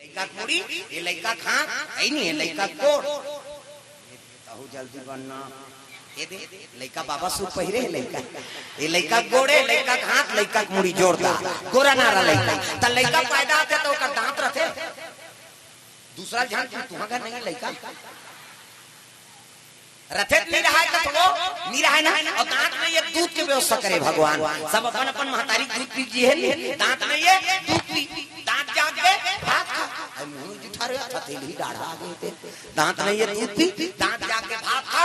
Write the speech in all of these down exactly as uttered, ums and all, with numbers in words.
लइका के मुड़ी, ये लइका के हाथ, अइ नहीं, ये लइका के गोड़। तहू जल्दी बनना। ये दे, लइका बाबा सूट पहिरे हे लइका। ये लइका के गोड़ हे, लइका के हाथ, लइका के मुड़ी जोरदार। गोरा नारा लइका। त लइका पैदा होथे त ओकर दांत रथे। दूसरा झन तू, तुहां घर नहीं लइका। रथे त नहीं रहाय कथो, नहीं रहाय ना। अउ दांत में ये दूध के व्यवस्था करे भगवान। सब अपन अपन महतारी के दूध पी जी हे नी। दांत में ये दूध पी, दांत जाग के भात खा। अउ मुंह जुठा रहे, हथेली डाढ़ा आगे ते। दांत में ये दूध पी, दांत जाग के भात खा।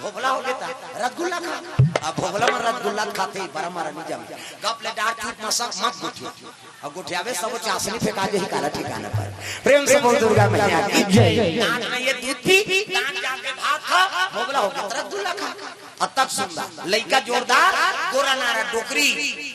भोभला हो गे त रसगुल्ला खा। अब भोभला में रसगुल्ला खाथे, बड़ा मारा नहीं जम। गप ले डाढ़ चूप मसक मत गोठिया। अउ गोठियाबे सब चासनी फेंका जाही काला ठिकाना पर। प्रेम से बोल दुर्गा मैया की जय। दांत में ये दूध पी, दांत जाके भात खा, भोभला हो गे त रसगुल्ला खा। अतक सुंदर, लइका जोरदार, गोरा नारा डोकरी,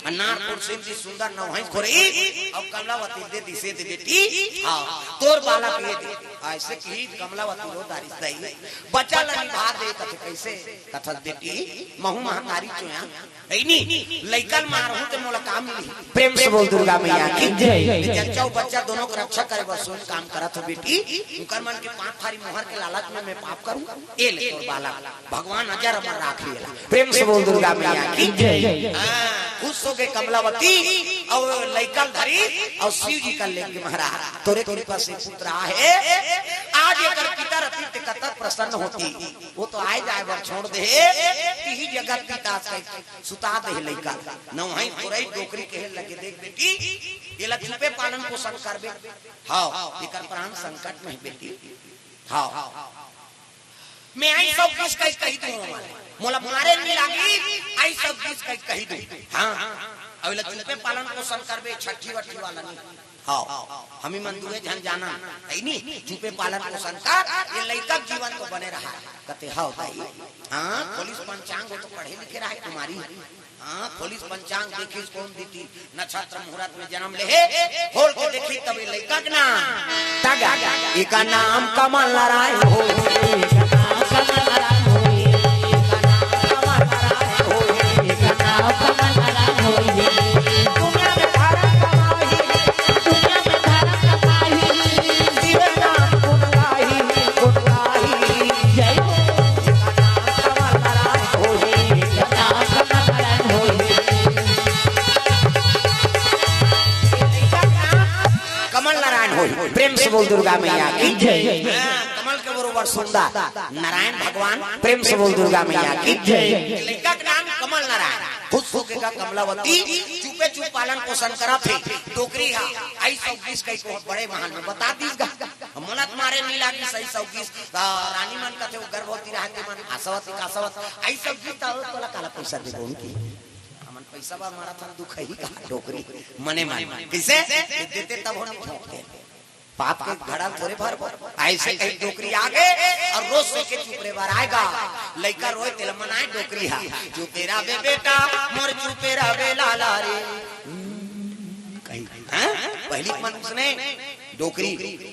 अउ नार पुरसेन जी सुंदर नवहई खोरई, अउ कमलावती दे दिसे दे बेटी, हां, तोर बालक ये दे। अइसे कही कमलावती रो दारी सही, बच्चा ला निभा दे कथे कइसे, कथस बेटी, महू महतारी चोया, अइ नी, लइका ल मारहूं त मोला का मिलही? प्रेम से बोल दुर्गा मैया की जय। जच्चा अउ बच्चा दोनों के रक्षा करे बर सोच काम करत हो बेटी। उनकर मन के पांच थारी मोहर के लालच में मैं पाप करूं? ए ले तोर बालक, भगवान अजर अमर राख लिया। प्रेम से बोल दुर्गा मैया की जय। हां, खुश हो गे कमलावती अउ लइका ल धरी अउ शिव जी का लेके महाराज तोरे कृपा से पुत्र आहे। आज एकर पिता रतित कतक प्रसन्न होती। वो तो आए जाए बर छोड़ दे, तिही जगत पिता से सुता दे लइका। नवहई खोरई डोकरी कहे लगे, देख बेटी, एला चुपे पालन पोषण करबे। हां, एकर प्राण संकट में हे बेटी। हां, मैं आई सब कुछ कही, कही दूं, मोला मारे नहीं लागी, आई सब कुछ कही, कही दूं। हां, अब एला चुपे पालन पोषण करबे, छठी वठी वाला नहीं। हां, हमी मन दुए झन जाना, अइ नी, चुपे पालन पोषण कर, ये लइका के जीवन तो बने रहा। कथे, "हव दाई।" हां, खोलिस पंचांग, वो तो पढ़े लिखे रहा है कुमारी। हां, खोलिस पंचांग, देखिस कोन तिथि नक्षत्र मुहूर्त में जनम ले हे, खोल के देखिस तब ये लइका के नाम। तगा, एका नाम कमल नारायण हो। कमल नारायण होही। प्रेम से बोल दुर्गा मैया की जय। हां, कमल के बरोबर सुंदर नारायण भगवान। प्रेम से बोल दुर्गा मैया की जय। लइका के नाम कमल नारायण। खुश होके गा कमलावती, चुपे चुप पालन पोषण करत हे। डोकरी हा, आई सब बीस कई को बड़े महल में बता दीस गा। मोला त मारे नहीं लागी, सही सब बीस, आ, रानी मन कथे, वो गर्भवती रहते मन, आशावती, काशावती, आई सब बीस, तो तोला काला पैसा देबो उनकी। हमन पैसा बा मारा था, दुख ही का डोकरी, मने मन। कइसे? देते तब होने ठोक दे। पाप के घड़ा थोरे भरबो। अइसे कही डोकरी आगे अउ रोज से के चुपरे बर आएगा। लइका रोए तेला मनाए डोकरी हा। चुपे रहिबे बेटा, मोर चुपे रहिबे लाला रे। कही, हां? पहिली मन उसने डोकरी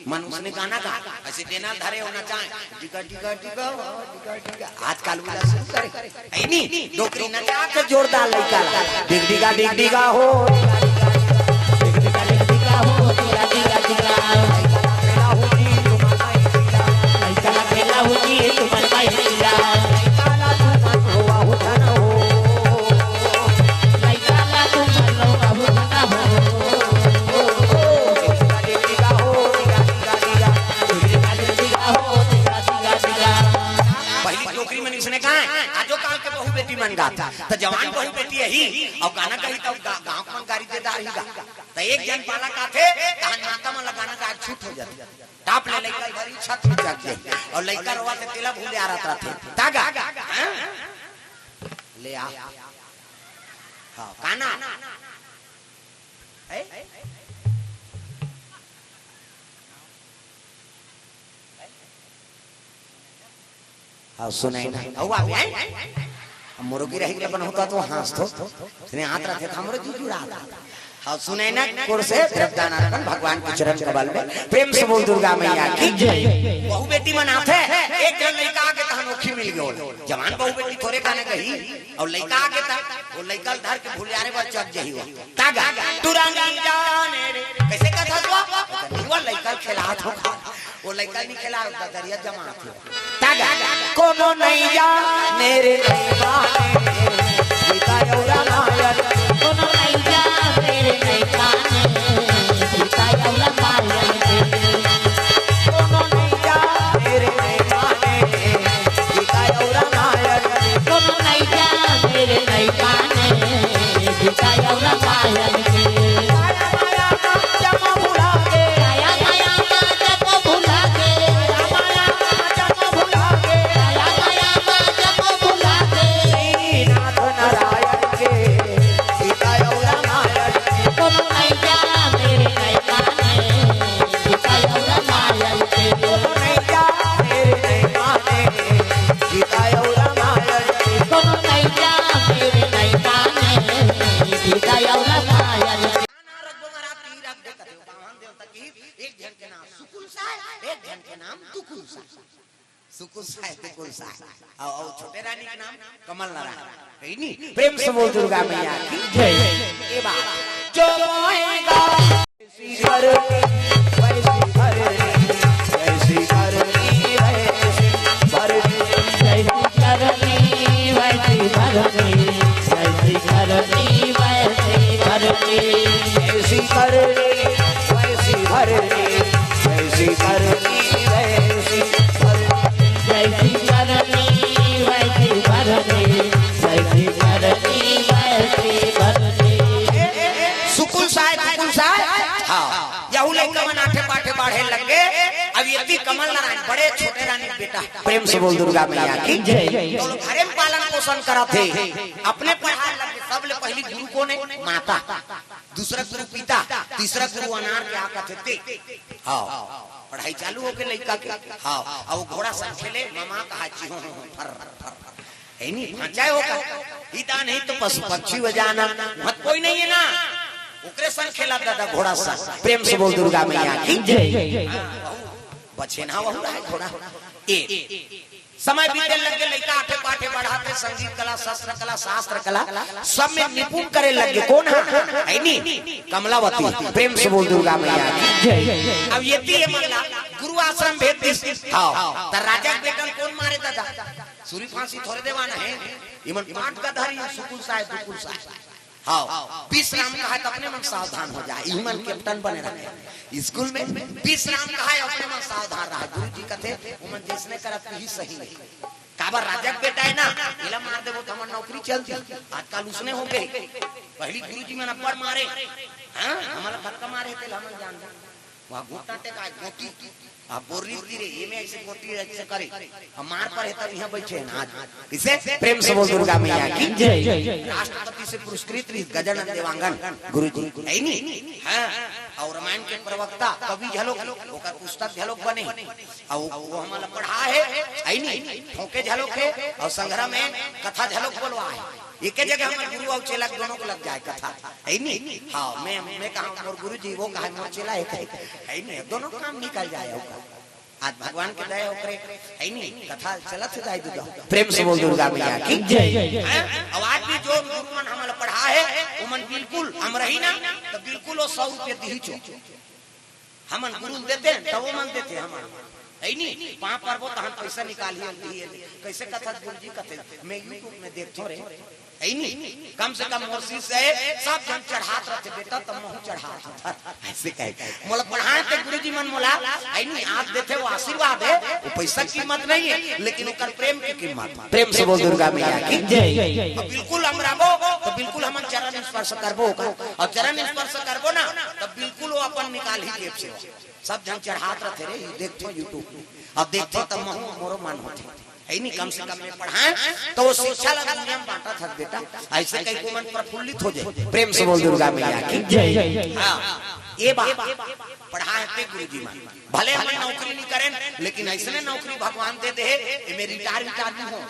मन उसने गाना गा, अइसे डेना धरे होना चाहे, डिगा, डिगा, डिगा, डिगा, डिगा। आजकल उला शुरू करे। अइ नी, डोकरी नचा के जोरदार लइका ला। डिग डिगा, डिग डिगा हो। डिग डिगा, डिग डिगा हो, डिगा, डिगा, डिगा। पहिली डोकरी मन इसने गाय, आजो काल के बहू बेटी मन गात। त जवान बहू बेटी अही, अउ गाना गाही त गा-, गाँव के मन गारी दे डारही गा। त एक झन बालक आथे, तहन माता मन ला गाना गाए छूट हो जाथे। टाप ले लइका ल धरी छत में चढ़ जाही। अउ लइका रोवत हे तेला भूले आ रहा थे। ता गा। हां? ले आ। हां, गाना। ए? हां, सुनाई ना। अउ आवे, हैं? अब मुर्गी रही के बन होता तो हंस तो। इसने हाथ रखे था, हमरो जुजुरा था। हां, सुनाई ना, कोर से द्रव्य दान अर्पण भगवान के चरण कमल में। प्रेम से बोल दुर्गा मैया की जय। बहू बेटी मन आथे, एक झन लइका आगे तहन ओखी मिल गयो। जवान बहू बेटी थोरे गाना गही, अउ लइका आगे त, वो लइका ल धर के भुलियारे बर चढ़ जही वो। तागा, टुरंगी जाने रे। कइसे कथा हुआ? निहुआ लइका ल खेलात हो। वो लइका नहीं खेला, दरिया जमात हो। तागा, कोनो नइ जाने रे नइ माने, सीता अउ रामायण। कोनो नइ जाने रे नइ माने, सीता अउ रामायण। कोनो नइ जाने रे नइ माने, सीता अउ रामायण। कोनो नइ जाने रे नइ माने, सीता अउ रामायण। माया माया मा जन्म भुला गे। माया माया मा जन्म भुला गे। माया माया मा जन्म भुला गे। माया माया मा जन्म भुला गे। श्रीनाथ नारायण के सीता अउ रामायण। कोनो नइ जाने रे नइ माने, सीता अउ रामायण। कोनो नइ जाने रे नइ माने, सीता अउ रामायण। कोनो नइ जाने रे नइ माने, सीता अउ रामायण। रख दो महाराज, तीर रख दे, कथे बावन देवता की एक झन के नाम सुकुल साय, एक झन के नाम दुकुल साय। सुकुल साय, दुकुल साय। अउ, अउ छोटे रानी के नाम कमल नारायण। कही नहीं? प्रेम से बोल दुर्गा मैया की जय। ये बात जो मोहेगा। जैसी करनी, वैसी भरनी, जैसी करनी, वैसी भरनी। जैसी करनी, वैसी भरनी, जैसी करनी, वैसी भरनी। जैसी करनी, वैसी भरनी, जैसी करनी, वैसी भरनी। जैसी करनी, वैसी भरनी, जैसी करनी, वैसी भरनी। सुकुल साय, दुकुल साय। हाँ। यहू लइका मन आठे पाठे बाढ़े लग गे। अब ये भी कमल नारायण, बड़े छोटे रानी के बेटा। प्रेम से बोल दुर्गा मैया की जय। तो लोग घरे में पालन पोषण करत हे, अपने पढ़ाए लग गे। सबले पहली गुरु कोन हे? माता। दूसरा गुरु पिता, तीसरा गुरु अनार के आ कथे ते। हाँ, पढ़ाई चालू हो गे लइका के। हाँ, अउ घोड़ा संग खेले, ममा कहा जी, हो, हो, हो, फर, फर, फर। है नहीं, भांचा हो का? हिता नहीं तो पशु पक्षी हो जाना, मत कोई नहीं है ना। ओकरे संग खेला दादा घोड़ा संग। प्रेम से बोल दुर्गा मैया की जय। हाँ, बहू, बछेना वहू रहे घोड़ा। ए, समय बीते लग गे, लइका आठे पाठे बढ़ाते, संगीत कला, शस्त्र कला, शास्त्र कला, सब में निपुण करे लग गे। कोन हा? है नी? कमलावती। प्रेम से बोल दुर्गा मैया की जय। अब ये ती ये मन ला गुरु आश्रम भेज दिस। हाँ। त राजा के बेटन कोन मारे दादा? सूरी फांसी थोरे देवाना हे। इमन पांच गदहरी, सुकुल साय, दुकुल साय। हाँ, विश्राम कहाय त अपने मन सावधान हो जाय, इही मन कैप्टन बने रहे। स्कूल में विश्राम कहाय, अपने मन सावधान रहे। गुरुजी कथे, "ओमन जइसने करत, इही सही हे।" काबर राजा के बेटा हे ना, एला मार देबो त हमर नौकरी चल दी। आजकल उसने हो गे। पहली गुरुजी मन अब्बड़ मारे, हाँ, हमला धक्का मारे हे, तेला हमन जान ला। वहाँ घुटना टेकाय, गोटी। अब बोर्री गिरे, ये में ऐसे गोटी ऐसे करे। अब मार पर हे तब यहाँ बैठे हैं आज। इसे प्रेम से बोल दुर्गा मैया की जय। राष्ट्रपति से पुरस्कृत रहिस गजानन देवांगन गुरु जी, है नी? हाँ, अउ रामायण के प्रवक्ता कवि घलोक, ओकर पुस्तक घलोक बने। अउ वो हमला पढ़ाय हे, है नी? ठोके घलोक हे, अउ संघरा में कथा घलोक बोलवाय हे। एके जगह हमर गुरु अउ चेला दोनों को लग जाय कथा, है नी? हाँ, मैं, मैं कहा मोर गुरु जी, वो कहा मोर चेला हे, है नी? दोनों काम निकल जाय ओकर। आज भगवान के दया ओकरे, है नी? कथा चलत हे दाई ददा। प्रेम से बोल दुर्गा मैया की जय। हैं? अउ आज भी जो गुरु मन हमला पढ़ाय हे, ओमन बिल्कुल हम रही ना, त बिल्कुल वो सौ रुपया दिही चो। हमन गुरु ल देते हैं, त ओमन देथे हमन। है नी? पाँव परबो तहन पैसा निकालही, हम दिही। कैसे कथा गुरु जी कथे, मैं YouTube में देखथों रे। है नी? कम से कम मोर शिष्य हे, सब झन चढ़ात रथे बेटा, त महूँ चढ़ात हँव। ऐसे कहे। मोला पढ़ाय ते गुरु जी मन मोला, है नी? आज देथे वो आशीर्वाद हे, वो पैसा की कीमत नहीं हे, लेकिन ओकर प्रेम की कीमत। प्रेम से बोल दुर्गा मैया की जय। अब बिल्कुल हम रहबो, त बिल्कुल हमन चरण स्पर्श करबो ओकर। अउ चरण स्पर्श करबो ना, त बिल्कुल वो अपन निकालही जेब से। सब झन चढ़ात रथे रे, ये देखथों YouTube में। अब देखथों त महूँ मोरो मन होथे। है नी, कम से कम मैं पढ़ाय, त वो शिक्षा ला दुनिया में बांटत हस बेटा। ऐसे कहिके मन प्रफुल्लित हो जाय। प्रेम से बोल दुर्गा मैया की जय। हाँ, ये बात पढ़ाय हे गुरुजी मन। भले हमन नौकरी नहीं करेन, लेकिन ऐसने नौकरी भगवान दे दे हे, एमे रिटायर विटायर नहीं हो।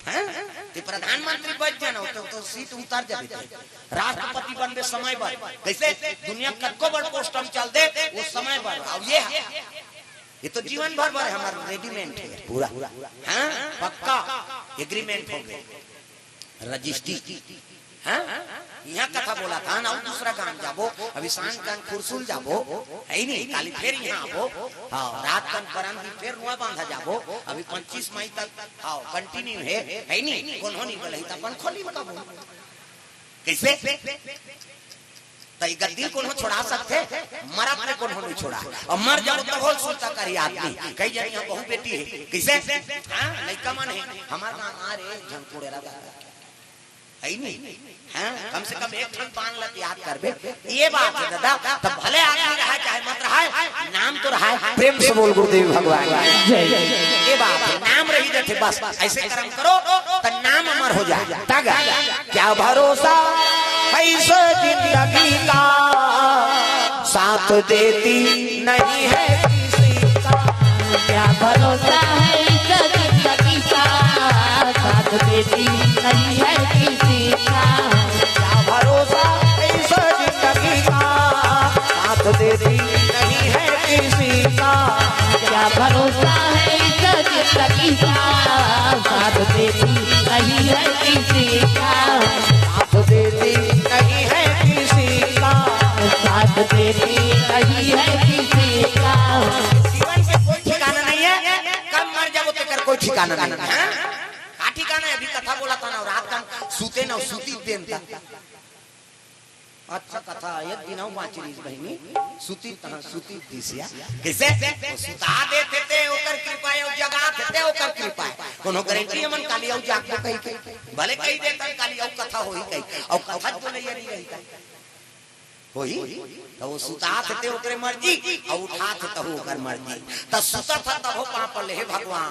हैं? ते प्रधानमंत्री बन जाना, तो, तो सीट उतर जाबे ते। राष्ट्रपति बनबे समय बर। कैसे? दुनिया कतको बड़ पोस्ट में चल दे, वो समय बर। अब ये हे, ये तो जीवन भर बर हे, हमर रेडीमेड हे पूरा। हाँ, पक्का एग्रीमेंट हो गे, रजिस्ट्री। हाँ? इहाँ कथा बोलत हन, अउ दूसरा गाँव जाबो, अभी सांझ कन खुरसुल जाबो, हइ नी, काली फेर इहाँ आबो, हाँ, रात कन बरन दिन फेर नोवा बांधा जाबो, अभी पच्चीस मई तक, हाँ, continue हे, हइ नी, कोनो नी गलही त अपन खोली में कबो। कइसे? त ए गद्दी कोनो छोड़ा सकथे, मरत ले कोनो नी छोड़ा, अउ मर जाबो तभो सुरता करही आदमी, कई जनी इहाँ बहू बेटी हे, कइसे? हाँ, लइका मन हे, हमर गाँव आ रे, झन कोड़े रहा। हइ नी? हाँ, कम से कम एक ठन बान ल त याद करबे। ए बात हे दादा, त भले आदमी रहय चाहे मत रहय, नाम तो रहय। प्रेम से बोल गुरुदेव भगवान की। जय। ए बात हे, नाम रही जाथे बस। अइसे करम करो त नाम अमर हो जाय। तगा, क्या भरोसा है इस जिंदगी का, साथ देती नहीं है किसी का। क्या भरोसा है इस जिंदगी का, साथ देती नहीं है किसी का। क्या भरोसा है इस जिंदगी का, साथ देती नहीं है किसी का। क्या भरोसा है इस जिंदगी का, साथ देती नहीं है किसी का। साथ देती नहीं है किसी का। साथ देती नहीं है किसी का। जीवन के कोई ठिकाना नहीं है, कब मर जाबो तेकर कोई ठिकाना नहीं है। हाँ? का ठिकाना हे? अभी कथा बोलत हन, रात कन सुते न सुती देन तक। अच्छा कथा, एक दिन अउ बाँचे रहिस बहिनी, सुती तहाँ सुती दिसिया। कइसे? ओ सुता देथे ते ओकर कृपा, अउ जगा देथे ओकर कृपा। कोनो गारंटी हमन काली अउ जागबो कहिके? भले कहि देथन काली अउ कथा होही कहिके, अउ कथा तो नइ रही कहिके। होही, त ओ सुतात हे ते ओकरे मर्जी, अउ उठात हे तहू ओकर मर्जी। त सुतत हे तभो पाँव पर ले, "हे भगवान,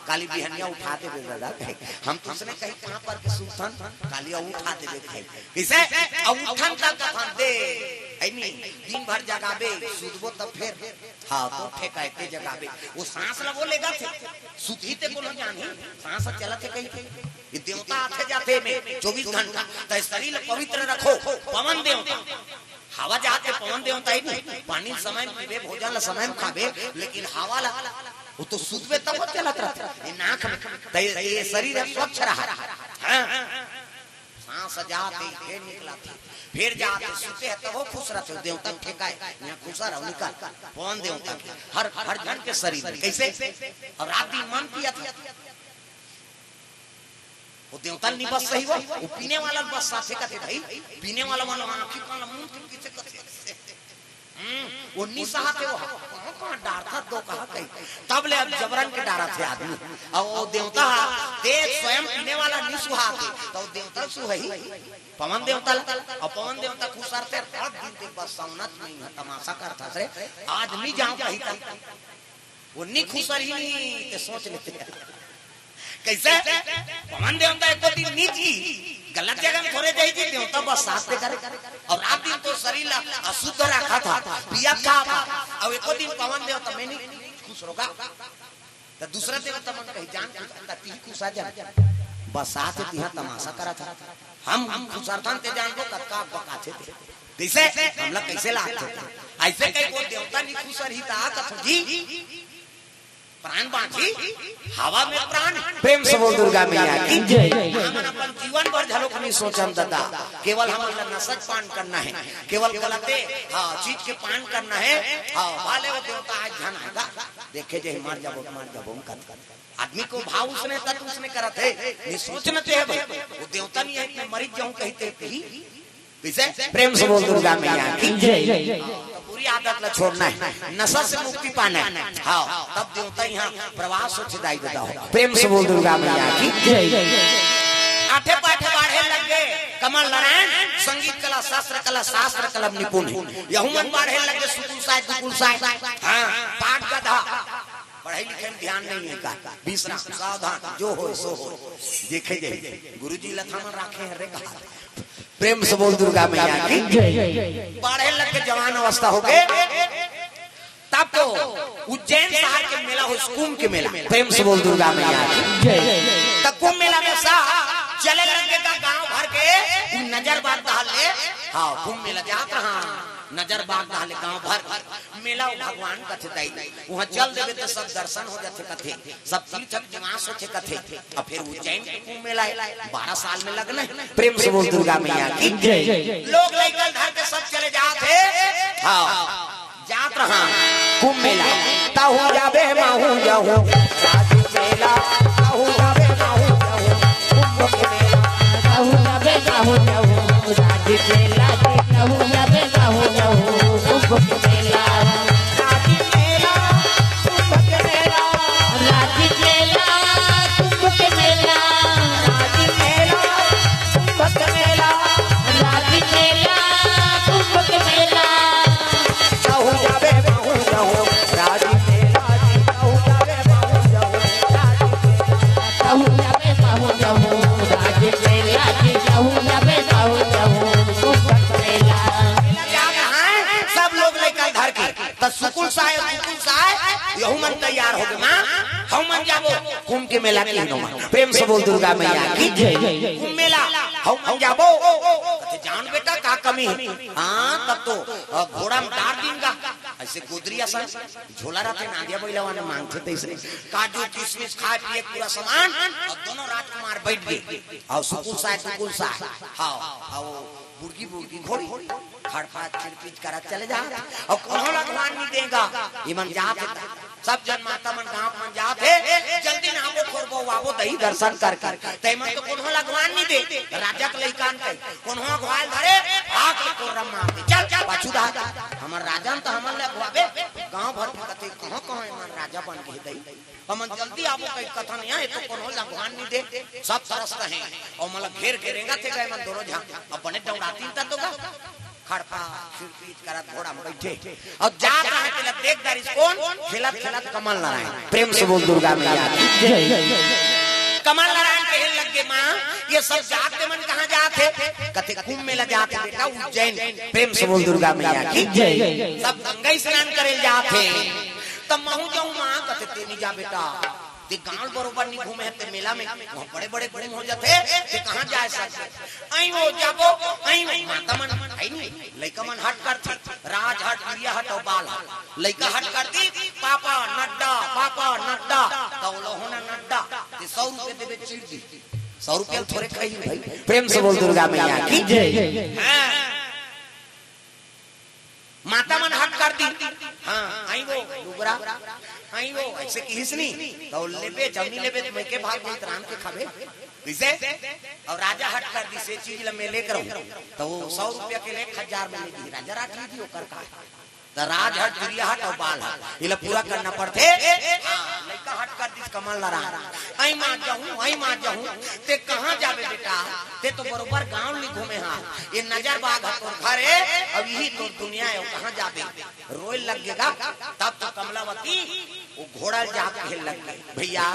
काली बिहनिया उठा देबे दादा," कहे। हम तो उसने कहीं पाँव पर के सुतन, काली अउ उठा देबे कहे। कइसे? अउ उठन त कथन दे, हइ नी, दिन भर जगाबे, सुतबो तब फेर, हाँ, तो ठेकाय ते जगाबे। ओ सांस लगो लेगथे, सुतही ते कोनो जानही, सांस चलत हे कहिके। ए देवता आथे जाथे में चौबीस घंटा, त ए शरीर ल पवित्र रखो, पवन देवता। हवा जाथे पवन देवता ही नहीं, पानी समय में पीबे, भोजन ल समय में खाबे, लेकिन हवा ल, ओ तो सुतबे तब चलत रहिथे, ए नाक में, त ए शरीर ह स्वच्छ रहा। हाँ। सांस जाथे, फेर निकलथे, फेर जाथे, सुते हे तभो खुश रहिथे, देवता ठेकाय, इहाँ खुश रहो निकल, पवन देवता के, हर, हर झन के शरीर में, कइसे? अउ रात दिन मन पिया था। ओ देवता ल नी बस्साय वो, ओ पीने वाला ल बस्साथे कथे भाई, पीने वाला मन आँखी कान मुंह के पीछे कथे। हम्म, ओ नी सहाथे वो, कहाँ, कहाँ डारथा दो कहा कही। तब ले अब जबरन के डारथे आदमी। अउ ओ देवता हा, ते स्वयं पीने वाला नी सुहाथे, त ओ देवता ल सुहही। पवन देवता ल, अउ पवन देवता खुसरथे, रात दिन ते बस्सावना च नहीं है, तमाशा करथा रे, आज नी जाँव कही त। ओ नी खुसरही, ते सोच लेते। कइसे? पवन देवता एको दिन नी जी, गलत जगह में थोरे जाही जी, देवता बस्साथे करे। अउ रात दिन तो शरीर ला अशुद्ध रखथे, पिया खाथे, अउ एको दिन पवन देवता में नी खुसरहूँ। त दूसरा देवता मन कही, "जान खुस, त तिही खुसा जान। बस्साथे तिहाँ तमाशा करथे। हम खुसरथन ते जान लो, कतका बकाथे ते।" कइसे? हमला कइसे लागथे? अइसे कहिके ओ देवता नी खुसरही त कथों जी, प्राण बाँचही, हवा में प्राण। प्रेम से बोल दुर्गा मैया की जय। हमन अपन जीवन भर घलोक नी सोचन दादा, केवल हमन ला नशा च पान करना हे, केवल गलते, हाँ, चीज के पान करना हे। हाँ, भले ओ देवता आज झन आय गा, देखे जाही मर जाबो, मर जाबो, हम कत, कत। आदमी के भाव उसने तत्व उसने करत हे, नी सोचना चाहे भाई, ओ देवता नी हे, मैं मरिच जाहूँ कहिथे, कइसे? प्रेम से बोल दुर्गा मैया की जय। त बुरी आदत ला छोड़ना हे, नशा से मुक्ति पाना हे। हाँ, तब देवता इहाँ प्रवास होथे दाई ददा हो। प्रेम से बोल दुर्गा मैया की जय। आठे पाठे बाढ़े लग गे कमल नारायण, संगीत कला, शास्त्र कला, शास्त्र कला निपुण हे। यहू मन बाढ़े लग गे सुकुल साय, दुकुल साय। हाँ, पाठ गधा। पढ़ाई लिखाई में ध्यान नहीं हे का? विश्राम, सावधान, जो होय सो होय। देखे जाही, गुरुजी लथा मन राखे हरे कहा। प्रेम से बोल दुर्गा मैया की जय। बाढ़े लग गे जवान अवस्था हो गे, तब तो उज्जैन शहर के मेला होय, कुंभ के मेला। प्रेम से बोल दुर्गा मैया की जय। त कुंभ मेला में सब चले लग गे गा गाँव भर के, उ नजर बांध ले, हाँ, कुंभ मेला जात रहा। नजर बाग डाले गांव भर मेला, वो भगवान कथे दई, वहां चल देबे त सब दर्शन हो जाथे कथे, सब तीर्थ निवास होथे कथे। अब फिर उज्जैन के कुंभ मेला है, बारह साल में लगना है। प्रेम से बोल दुर्गा मैया की जय। लोग लइका धर के सब चले जात हे। हाँ, जात रहा कुंभ मेला। तहु जाबे महू जहू राज मेला, तहु जाबे महू जहू कुंभ के मेला। तहु जाबे महू जहू राज मेला, तहु जाबे महू जहू कुंभ के मेला। राज मेला, कुंभ के मेला। राज मेला, कुंभ के मेला। राज मेला, कुंभ के मेला। राज मेला, कुंभ के मेला। कहूँ जाबे, कहूँ जाऊँ, राज मेला जी, कहूँ जाबे, कहूँ जाऊँ, राज मेला। कहूँ जाबे, कहूँ जाऊँ, राज मेला जी, कहूँ जाबे, कहूँ जाऊँ, कुंभ के मेला। क्या कहा है? सब लोग लइका धर के त सुकुल साय, सुकुल साय, यहू मन तैयार हो गे माँ, हम मन जाबो कुंभ के मेला के हिनो माँ। प्रेम से बोल दुर्गा मैया की जय। कुंभ मेला हम मन जाबो। कथे जान बेटा का कमी है? हाँ, तब तो अ, घोड़ा में डार दिन का ऐसे गोदरी असन झोला रहते, नांदिया बैला वाले मांगते थे इसे। काजू किशमिश खाए पिए पूरा सामान, और दोनों राजकुमार बैठ गए। और सुकुल साय, सुकुल साय, हाँ, और बुड़की बुड़की घोड़ी, खड़पा चिरपिच करत चले जात। अउ कोनो ला ध्यान नहीं देगा, इमन जात हे। सब जन माता मन गांव मन जात हे, जल्दी नहाबो खोरबो आबो दही दर्शन करके। ते मन तो कोनो ला ध्यान नहीं दे, राजा के लइकान के कोनो अगवाल धरे, आके कोर्रा मार दे। चल, चल, पाछू दा। हमर राजा न तो हमन ले अगवाबे, गांव भर के कथे, कहाँ, कहाँ इमन राजा बन के दही। हमन जल्दी आबो कहि कथन, यहाँ ये तो कोनो लघवान नहीं दे, सब तरस रहे। और मतलब घेर घेरेंगा थे गए मन दोनों झन, अब बने डौड़ातीन त तो गा। खड़पा, सिरपीट करत घोड़ा में बैठे। और जा रहा है तेला देख दारिस कोन, खेलत खेलत कमल नारायण। प्रेम से बोल दुर्गा मैया की जय। कमल नारायण कहे लग गए, माँ, ये सब जात के मन कहाँ जात हे? कथे कुंभ मेला जात हे बेटा, उज्जैन। प्रेम से बोल दुर्गा मैया की जय। सब गंगा स्नान करे जात हे। तब महू जाऊं माँ, कथे ते नहीं जा बेटा, ते गांव बरोबर नहीं घूमे हे, ते मेला में वहाँ बड़े बड़े घूम हो जाते, ते कहाँ जाए सकते? आई वो जाबो, आई वो माता मन, आई नहीं, लइका मन हट करथे, राज हट, गिरिया हट और बाल हट। लइका हट करथे, पापा नड्डा, पापा नड्डा, तो बोलो हो ना नड्डा, ते सौ रुपये देबे चीर दी, सौ रुपये थोड़े खाई भाई। प्रेम से बोल दुर्गा मैया की जय। हाँ। माता मन हट कर दी। हाँ, आई वो, लुगरा, आई वो, ऐसे किहिस नी, तो लेबे, जब नहीं लेबे, तो मैं के भाग गई, राम के खाबे। कैसे? और राजा हट कर दी, से चीज ल मैं लेकर हूँ। तो वो सौ रुपया के ले एक हजार में ले दी, राजा राठ ली दी, ओकर का है? तो राज हट, गिरिया हट और बाल हट, ये ला पूरा करना पड़थे। हाँ, लइका हट कर दी, कमल नारायण। आई माँ जाहूँ, आई माँ जाहूँ, ते कहाँ जाबे बेटा? ते तो बरोबर गांव ली घूमे हा। ये नजर बाग ह तोर घर हे, अब यही तोर दुनिया हे, कहाँ जाबे? रोए लग गेगा, तब तो कमलावती वो घोड़ा ल जाके कहे लग गए, भैया,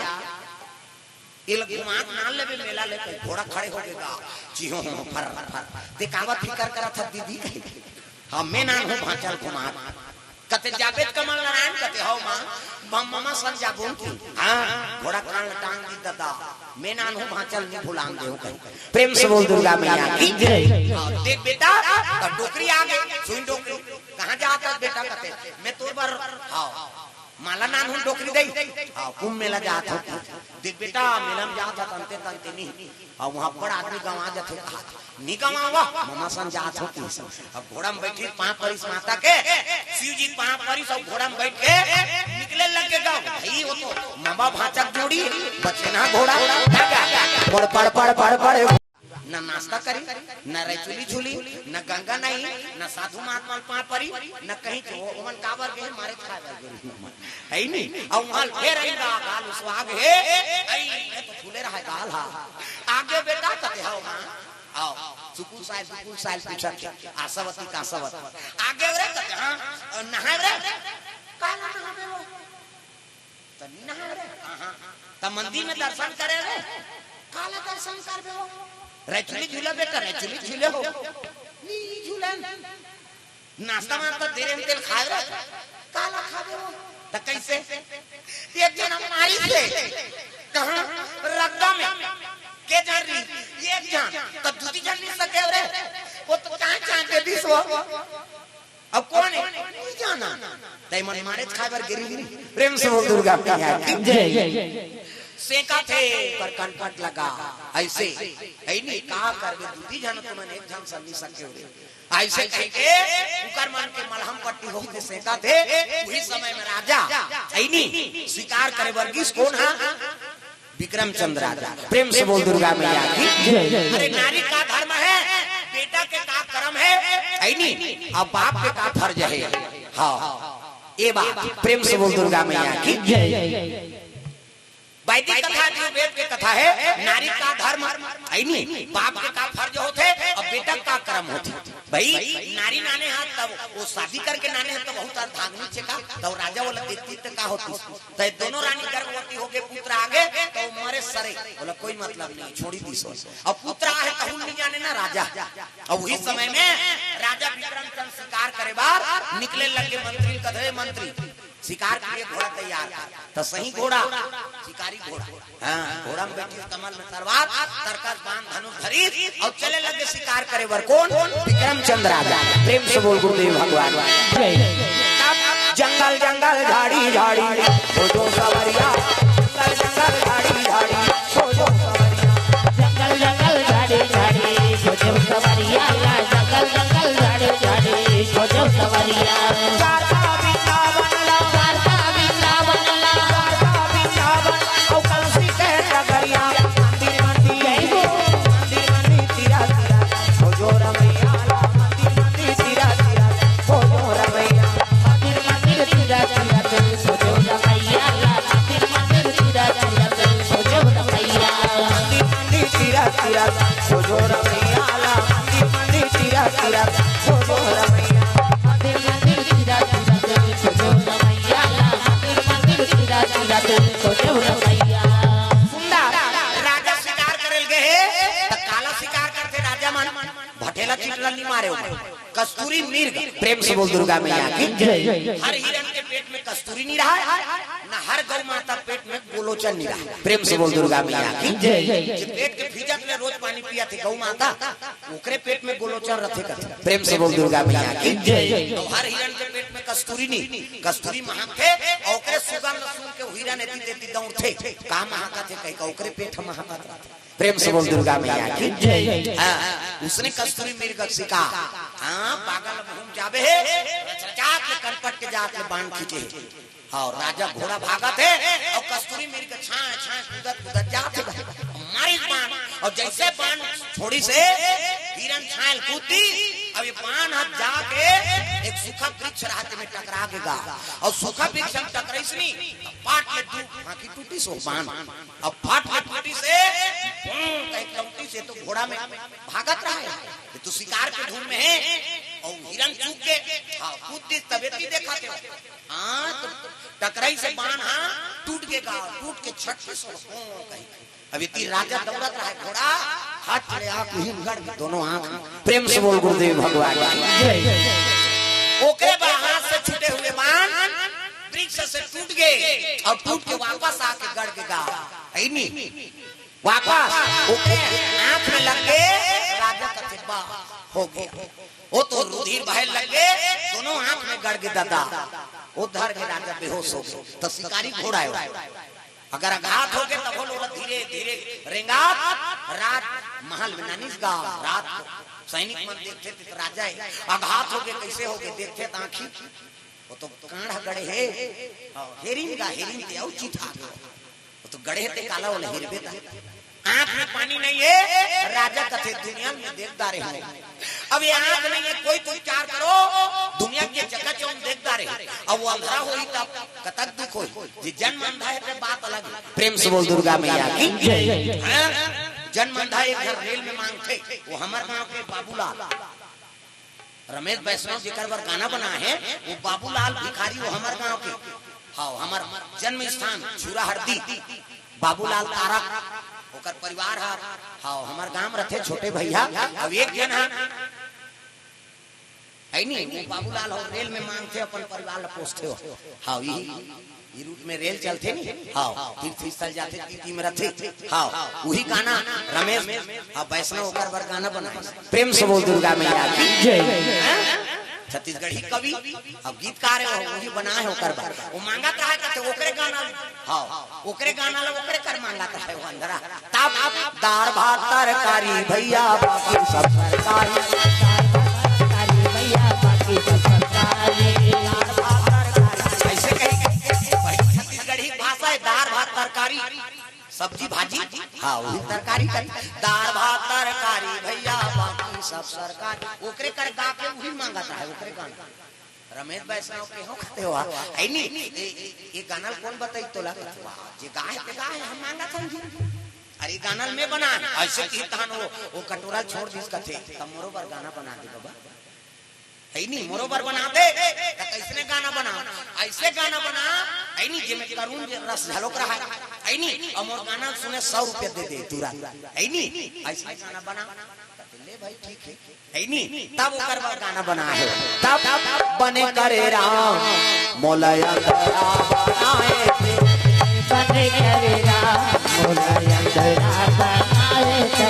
इल घुमा के ना लेबे मेला ले, कहीं घोड़ा खड़े हो गेगा, चिहो हो फर फर। ते काबर फिकर करत ह दीदी कहे, हाँ, मैं नान हूँ भांचल घुमा। कते जाबे त कमल नारायण कते हो माँ, हम ममा सन जाबो की। हाँ, घोड़ा कान ल टांग दी दादा, मैं नान हूँ भांचल नहीं भुलान देहूँ कहीं। प्रेम से बोल दुर्गा मैया की जय। हाँ, देख बेटा, तो डोकरी आ गई, सुन डोकरी, कहाँ जात हस बेटा? कते मैं तोर बर, हाँ, माला नान हूँ डोकरी दई, हाँ, कुंभ मेला जात हूँ। देख बेटा, मेला में जात हस, तंते तंते नहीं, और वहाँ बड़ आदमी गंवा जाथे कहा, नहीं गंवावा, ममा सन जात हो किस। अब घोड़ा में बैठी, पाँव परिस माता के, शिव जी पाँव परिस, और घोड़ा में बैठ के निकले लग गे गाँव। भाई, वो तो ममा भांचक जोड़ी, बचे ना घोड़ा, भागा। पड़, पड़, पड़, पड़, पड़। न नाश्ता करी, न रैचुली झूली, न गंगा नहीं, न साधु महात्मा पाँव परी, न कहीं के, वो, ओमन काबर गए, मारे खाए बर गए। है नहीं? और वहाँ फिर आई गा, गाल उसवाग हे, आई, मैं तो फूले रहा गाल हा। आगे बेटा कते हो माँ? आओ, सुकुल साय, सुकुल साय पूछत हे, आशावती का आशावती। आगे रे कते, हाँ, नहाए रे? काला नहावे वो? त नहीं नहाए रे? हाँ, हाँ। त मंदिर में दर्शन करे रे? काला दर्शन करबे वो? रैचुली झूला बेटा, रैचुली झूले हो? नहीं झूलन। नाश्ता वास्ता दे रहे तेल खाए रे? काला खाबे वो? त कैसे? एक जना मारिस हे। कहाँ? रद्दा में। के जान रही? एक जन। त दूती जान नहीं सके रे? वो तो कहाँ जान दे दिस वो? ना, तै मन मारेच खाए बर गिरी गिरी। प्रेम से बोल दुर्गा मैया की जय। सेंकाथे पर कनपट लगा, अइसे, अइनी का करबे, दू ठी झन तुमन एक झन सन्नी सके हो रे। अइसे कहिके उकर मन के मलहम पट्टी होके सेंकाथे। उही समय में राजा अइनी शिकार करे बर गिस। कोन हा? विक्रमचंद राजा। प्रेम से बोल दुर्गा मैया की जय। अरे नारी का धर्म है, बेटा के का कर्म है, अइनी, अब बाप के का फर्ज है। हाँ, ए बात, प्रेम से बोल दुर्गा मैया की जय। वैदिक कथा जो वेद के कथा है, नारी का धर्म, अइनी, बाप के का फर्ज होथे, अब बेटा का कर्म होथे। भाई, नारी नाने हा तब, वो शादी करके नाने हा तब बहुत अर्धांगिनी छे का, तब राजा वाला देखती तो का होती। तो ये दोनों रानी गर्भवती हो गए, पुत्र आ गए, तो मरे सरे, बोला कोई मतलब नहीं, छोड़ी दी सो। अब पुत्र आ है, तहु नहीं जाने ना राजा। अब वही समय में राजा विक्रमचंद शिकार करे बार निकले लगे। मंत्री कथे, मंत्री, शिकार के लिए घोड़ा तैयार कर। तो सही घोड़ा, शिकारी घोड़ा। हाँ, घोड़ा में बैठी कमल में तरवार, तरकस बाण धनुष धरी और चले लगे शिकार करे बर। कोन? विक्रमचंद राजा। प्रेम से बोल गुरुदेव भगवान। जय। जंगल जंगल झाड़ी झाड़ी खोजो सवरिया, जंगल जंगल झाड़ी झाड़ी खोजो सवरिया। जंगल जंगल झाड़ी झाड़ी खोजो सवरिया, जंगल जंगल झाड़ी झाड़ी खोजो सवरिया। शारदा वृंदावन ला, शारदा वृंदावन ला, शारदा वृंदावन, औ कलसी के डगरिया, मंदिर मंदिर, जय हो। मंदिर मंदिर तीरा तीरा, खोजो रमैया ला, मंदिर मंदिर तीरा तीरा, खोजो रमैया। मंदिर मंदिर तीरा तीरा, खोजो रमैया ला, मंदिर मंदिर तीरा तीरा, खोजो रमैया। मंदिर मंदिर तीरा तीरा, खोजो रमैया ला, मंदिर मंदिर तीरा तीरा, खोजो रमैया। मंदिर मंदिर तीरा तीरा, खोजो रमैया ला, मंदिर मंदिर तीरा तीरा, खोजो रमैया। सुंदर राजा शिकार करे ल गे हे, त काला शिकार करथे राजा मन? भटेला चिटला नी मारे हो। कस्तूरी मृग। प्रेम से बोल दुर्गा मैया की जय। हर हिरण के पेट में कस्तूरी नी रहा, न हर गौ माता पेट में गोलोचन नी रहा। प्रेम से बोल दुर्गा मैया की जय। जे पेट के फिजत ले रोज पानी पियाथे गौ माता, ओकरे पेट में गोलोचन रथे कथे। प्रेम से बोल दुर्गा मैया की जय। तो हर हिरण के पेट में कस्तूरी नी, कस्तूरी महकथे, अउ ओकरे सुगंध सुन के हिरण एती तेती दौड़थे। का महकथे कहि का ओकरे पेट ह महकत रथे। प्रेम से बोल दुर्गा मैया की जय। हाँ, उसने कस्तूरी मृग शिकार। हाँ, पागल घूम जाबे हे, रचरचात ले कनपट के जात ले बाण खींचे हे। हाँ, राजा घोड़ा भागत हे अउ कस्तूरी मृग छांय छांय कूदत कूदत जात हे। मारिस बाण अउ जइसे बाण छोड़िस हे, हिरण छांय ल कूद दिस। अब ये बाण ह जाके एक सूखा वृक्ष रहत में टकरा गे गा अउ सूखा वृक्ष म टकराइस नी, पाट ले दू हाथी टूटिस हो बाण। अब फट ले टूटिस हे, बूं, कहि लौटिस हे तो घोड़ा में भागत रहा हे। ये तो शिकार के धुन में हे। अउ हिरण चूक के, हाँ, कूद दिस तबे ती देखा थे। हाँ, तो टकराइस हे बाण, हाँ, टूट के गा, टूट के छटके सो, बूं, कहि। अब एती राजा दौड़त रहा हे, घोड़ा, हाथ ले आंख हिम गड़ के दोनों आंख। प्रेम से बोल गुरुदेव भगवान की जय। ओकरे बाद हाथ से छूटे हुए बाण वृक्ष से टूट गे अउ टूट के वापस आके गड़ के गा। है नी? वापस ओकरे आंख में लग गे, राजा कथे बा हो गया। वो तो रुधिर बहे लग गे, दोनों आंख में गड़ गे दादा। वो धर के राजा बेहोश हो गे। तो शिकारी घोड़ा हे। अगर आघात हो गे तब लोग धीरे धीरे रेंगात रात महल में नानिस गा। रात को सैनिक मन देखथे त राजा हे, आघात हो गे, कइसे हो गे, देखथे त आंखी वो तो कांड़ गड़े हे। हाँ, हेरिन गा, हेरिन ते अउ चित आ गे। वो तो गड़े हे ते काला वाला हेरबे ता। आंख में पानी नहीं हे, राजा कथे दुनिया में देख डारे हो। अब ये आंख नहीं हे, कोई तो उपचार करो, दुनिया के जगह जो हम देख डारे। अब वो अंधरा होही तब कतक दुख होही। जे जन्म अंधा हे ते बात अलग हे। प्रेम से बोल दुर्गा मैया की जय। हाँ? जन्म अंधा एक घर रेल में मांगथे, वो हमर गांव के बाबूलाल। रमेश वैष्णव जेकर बर गाना बनाए हे, वो बाबूलाल भिखारी, वो हमर गांव के। हाँ, हमर जन्म स्थान छुरा हरदी, बाबूलाल तारक, ओकर परिवार ह। हाँ, हमर गांव रथे छोटे भैया। अब एक झन ह, है नी, वो बाबूलाल हो, रेल में मांगथे, अपन परिवार ला पोसथे हो। हाँ, यही ई रूट में रेल चलथे नी? हाँ, तीर्थ स्थल जाथे, तीर्थ में रथे। हाँ, वही गाना रमेश, हाँ, वैष्णव ओकर बर गाना बनाए। प्रेम से बोल दुर्गा मैया की जय। हैं? छत्तीसगढ़ी कवि अउ गीतकार हे, वही बनाए हे ओकर बर। वो मांगत रहा कथे ओकरे गाना, हाँ, ओकरे गाना ला ओकरे कर मांगत रहा वो अंधरा। तब दार भात तरकारी भैया, बाकी सब सरकारी। दार भात तरकारी भैया, बाकी सब सरकारी। दार भात तरकारी। ऐसे कही, भाई, छत्तीसगढ़ी भाषा हे, दार भात तरकारी। सब्जी भाजी, हाँ, वही तरकारी करी। दार भात तरकारी भैया, बाकी सब सरकारी। ओकरे कर गा के वही मांगत रहा, ओकरे गाना। रमेश वैष्णव के हो कथे हो, है नी? ए, ए, ए गाना ल कोन बताई तोला कथे हो? जे गाए ते गाए, हम मांगत हन जी। अरे गाना ल मैं बना, ऐसे की तहन वो, वो कटोरा छोड़ दिस कथे, तब मोरो बर गाना बना दे बाबा। है नी, मोरो बर बना दे, त कैसने गाना बना, ऐसे गाना बना, है नी, जेमे करुण जे रस झलक रहा है, है नी, अउ मोर गाना सुने सौ रुपया दे दे तुरंत, है नी, ऐसे गाना बना, त ले भाई ठीक है, है नी, तब ओकर बर गाना बना है, तब बने करे राम मोला अंधरा बनाए थे। बने करे राम मोला अंधरा बनाए थे।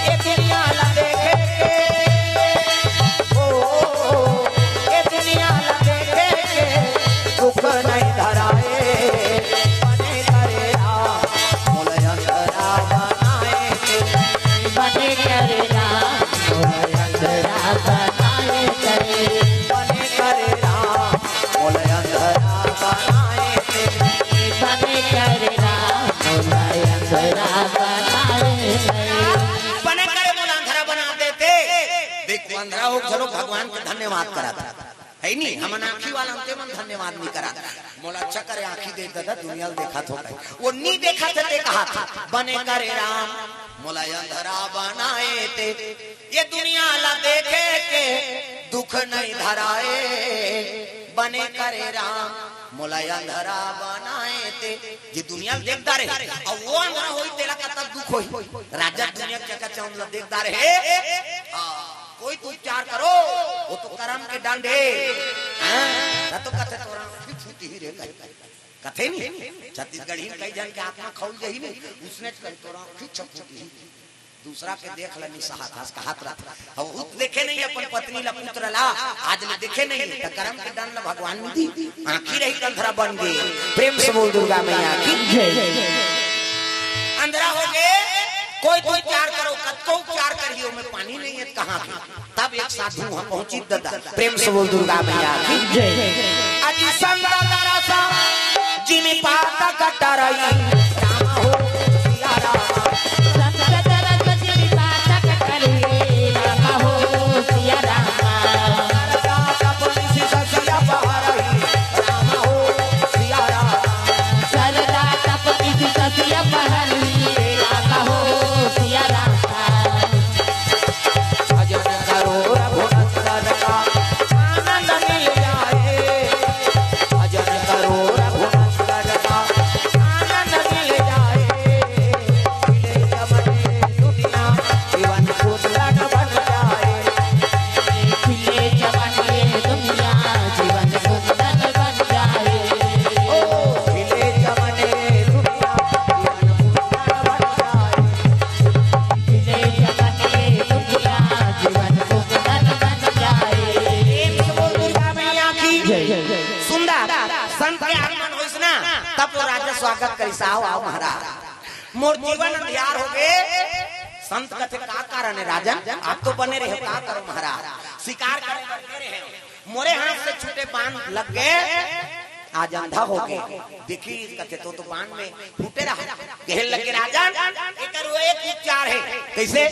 ए दुनिया ला देखे के, ओ, ए दुनिया ला देखे के, दुख नहीं धराए। बने करे राम मोला अंधरा बनाए थे। बने करे राम मोला अंधरा बनाए थे। बने करे राम मोला अंधरा बनाए थे। बने करे राम मोला अंधरा बनाए थे। बने करे मोला अंधरा बना देते। देख, वो अंधरा हो, चलो भगवान के धन्यवाद करा था। है नी, हमन आँखी वाला अंते मन धन्यवाद नहीं करा। मोला अच्छा करे आँखी दे दादा, दुनिया ल देखत हो कहे। वो नी देखत हे ते कहा था, बने करे राम मोला अंधरा बनाए ते। ये दुनिया ला देखे के दुख नहीं धराए। बने करे राम मोला अंधरा बनाए ते। जे दुनिया ल देखदा रहे, अब वो अंधरा होई, तेला कतक दुख होई। राजा दुनिया के चकाचौंध ल देखदा रहे। हाँ, कोई तो उपचार करो, वो तो करम के दंड हे। हाँ, ना तो कथे तोरा आँखी फूटी ही रे कहे। कथे नी, छत्तीसगढ़ी में कई जन के आत्मा खौल जाही नी, उसने कहे तोरा आँखी फूटी ही। दूसरा के देख ल निसहात हस कहत रहा। अब वो देखे नहीं अपन पत्नी ला, पुत्र ला, आज ले देखे नहीं, त करम के दंड ल भगवान मिली। आँखी रही त अंधरा बन गे। प्रेम से बोल दुर्गा मैया की जय। अंधरा हो गे, कोई तो उपचार करो, कतको उपचार करियो, में पानी नहीं है कहाँ के। तब एक साधु वहाँ पहुँची दादा। प्रेम से बोल दुर्गा मैया की जय। अति संत दरस जिमि पातक टरई, राम हो सिया राम। संत दरस जिमि पातक टरई, राम हो सिया राम। सरदा तप निसि ससिया पहरई, राम हो सिया राम। सरदा तप निसि ससिया पहरई, राम हो सिया राम। भजन करो रघुनंदन का आनंद मिल जाए। भजन करो रघुनंदन का आनंद मिल जाए। खिले चमन में दुनिया जीवन सुंदर बन जाए। खिले चमन में दुनिया जीवन सुंदर बन जाए। ओ, खिले चमन में दुनिया जीवन सुंदर बन जाए। खिले चमन में दुनिया जीवन सुंदर बन जाए। प्रेम से बोल दुर्गा मैया की जय। सुंदर संत के आगमन होइस ना, तब वो राजा स्वागत करिस, आओ, आओ महाराज, मोर जीवन अंधियार हो गे। संत कथे, का कारण है राजन, आप तो बने रहे, का करो महाराज, शिकार करे बर गे रहे, मोरे हाथ से छूटे बाण लग गे, आज अंधा हो गे। देखिस कथे तो, तो बाण में फूटे रहा। कहे लगे राजन, एकर वो एक उपचार है। कैसे?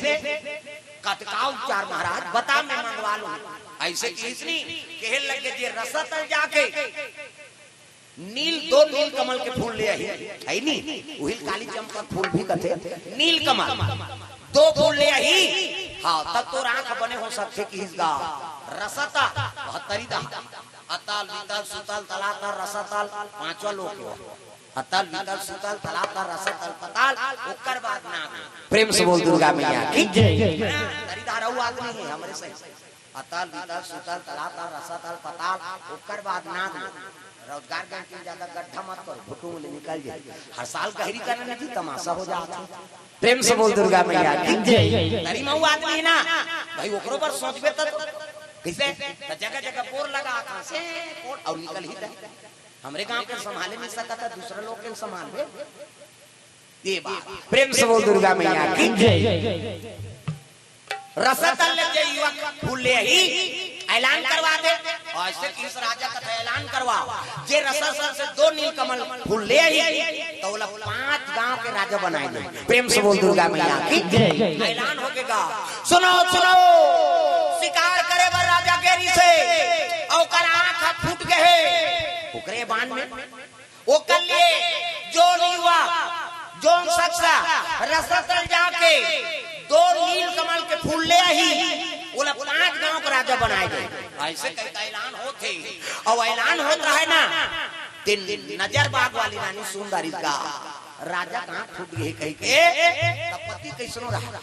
कथे का उपचार महाराज, बता मैं मंगवा लूं। ऐसे किहिस नी, कहे लगे जे रसा तल जाके नील, दो नील कमल के फूल ले आही, है नी? उहिल काली चंपा फूल भी कथे, नील कमल, दो फूल ले आही। हाँ, तब तोर आँख बने हो सकथे किहिस गा। रसा तल, बहत्तरी दा। अतल, वितल, सुतल, तलातल, रसा तल, पांचवा लोक हो। अतल, वितल, सुतल, तलातल, रसा तल, पताल, ओकर बाद नाग। प्रेम से बोल दुर्गा मैया की जय। तरी धारा वो आदमी है हमरे से। अतल, वितल, सुतल, तलातल, रसा तल, पताल, ओकर बाद नाग। रोजगार गारंटी ज्यादा गड्ढा मत करो, भुटुम ले निकल जाए। हर साल गहरी करना जी, तमाशा हो जाता। प्रेम से बोल दुर्गा मैया की जय। तरी मऊ आदमी है ना भाई, ओकरो पर सोचबे त कइसे? त जगह जगह बोर लगा था से कोट अउ निकल ही जाए। हमरे गांव के संभाले नइ सकत हे, दूसरा लोग के संभालबे। ये बात। प्रेम से बोल दुर्गा मैया की। जय। रसतल ले जे युवक फूल ले ही, ऐलान करवा दे। अइसे कि इस राजा कथे ऐलान करवा, जे रसतल से दो नीलकमल फूल ले ही, त ओला पांच गांव के राजा बनाए दे। प्रेम से बोल दुर्गा मैया की। जय। ऐलान होके गा, सुनो, सुनो, शिकार करे बर राजा गेरी से, अउ ओकर आंख फूट गए हे। ओकरे बान में ओकर लिए जोन युवा, जोन शख्स रसतल जाके दो नीलकमल के फूल ले आही, ओला पांच गांव के राजा बनाए दे। अइसे कहि के ऐलान होत हे, अउ ऐलान होत रहे ना, ते नजर बाग वाली रानी सुन डारिस गा, राजा के आंख फूट गे कहि के, त पति कइसनो रहा।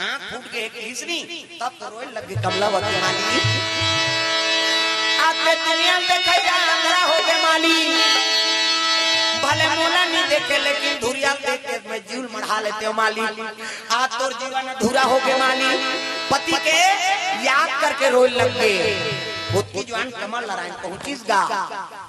आंख फूट गे कहिस नी, तब तो रोए लग गे कमलावती माली। आते दुनिया में देखा जा अंधरा हो गे माली, भले मोला नइ देखे लेकिन धुरिया देख के मैं जीव मढ़ा लेतेंव माली। आज तोर जीवन अधूरा हो गे माली। पति के याद करके रोए लग गे। ओतकी जुवार कमल नारायण पहुंचिस गा।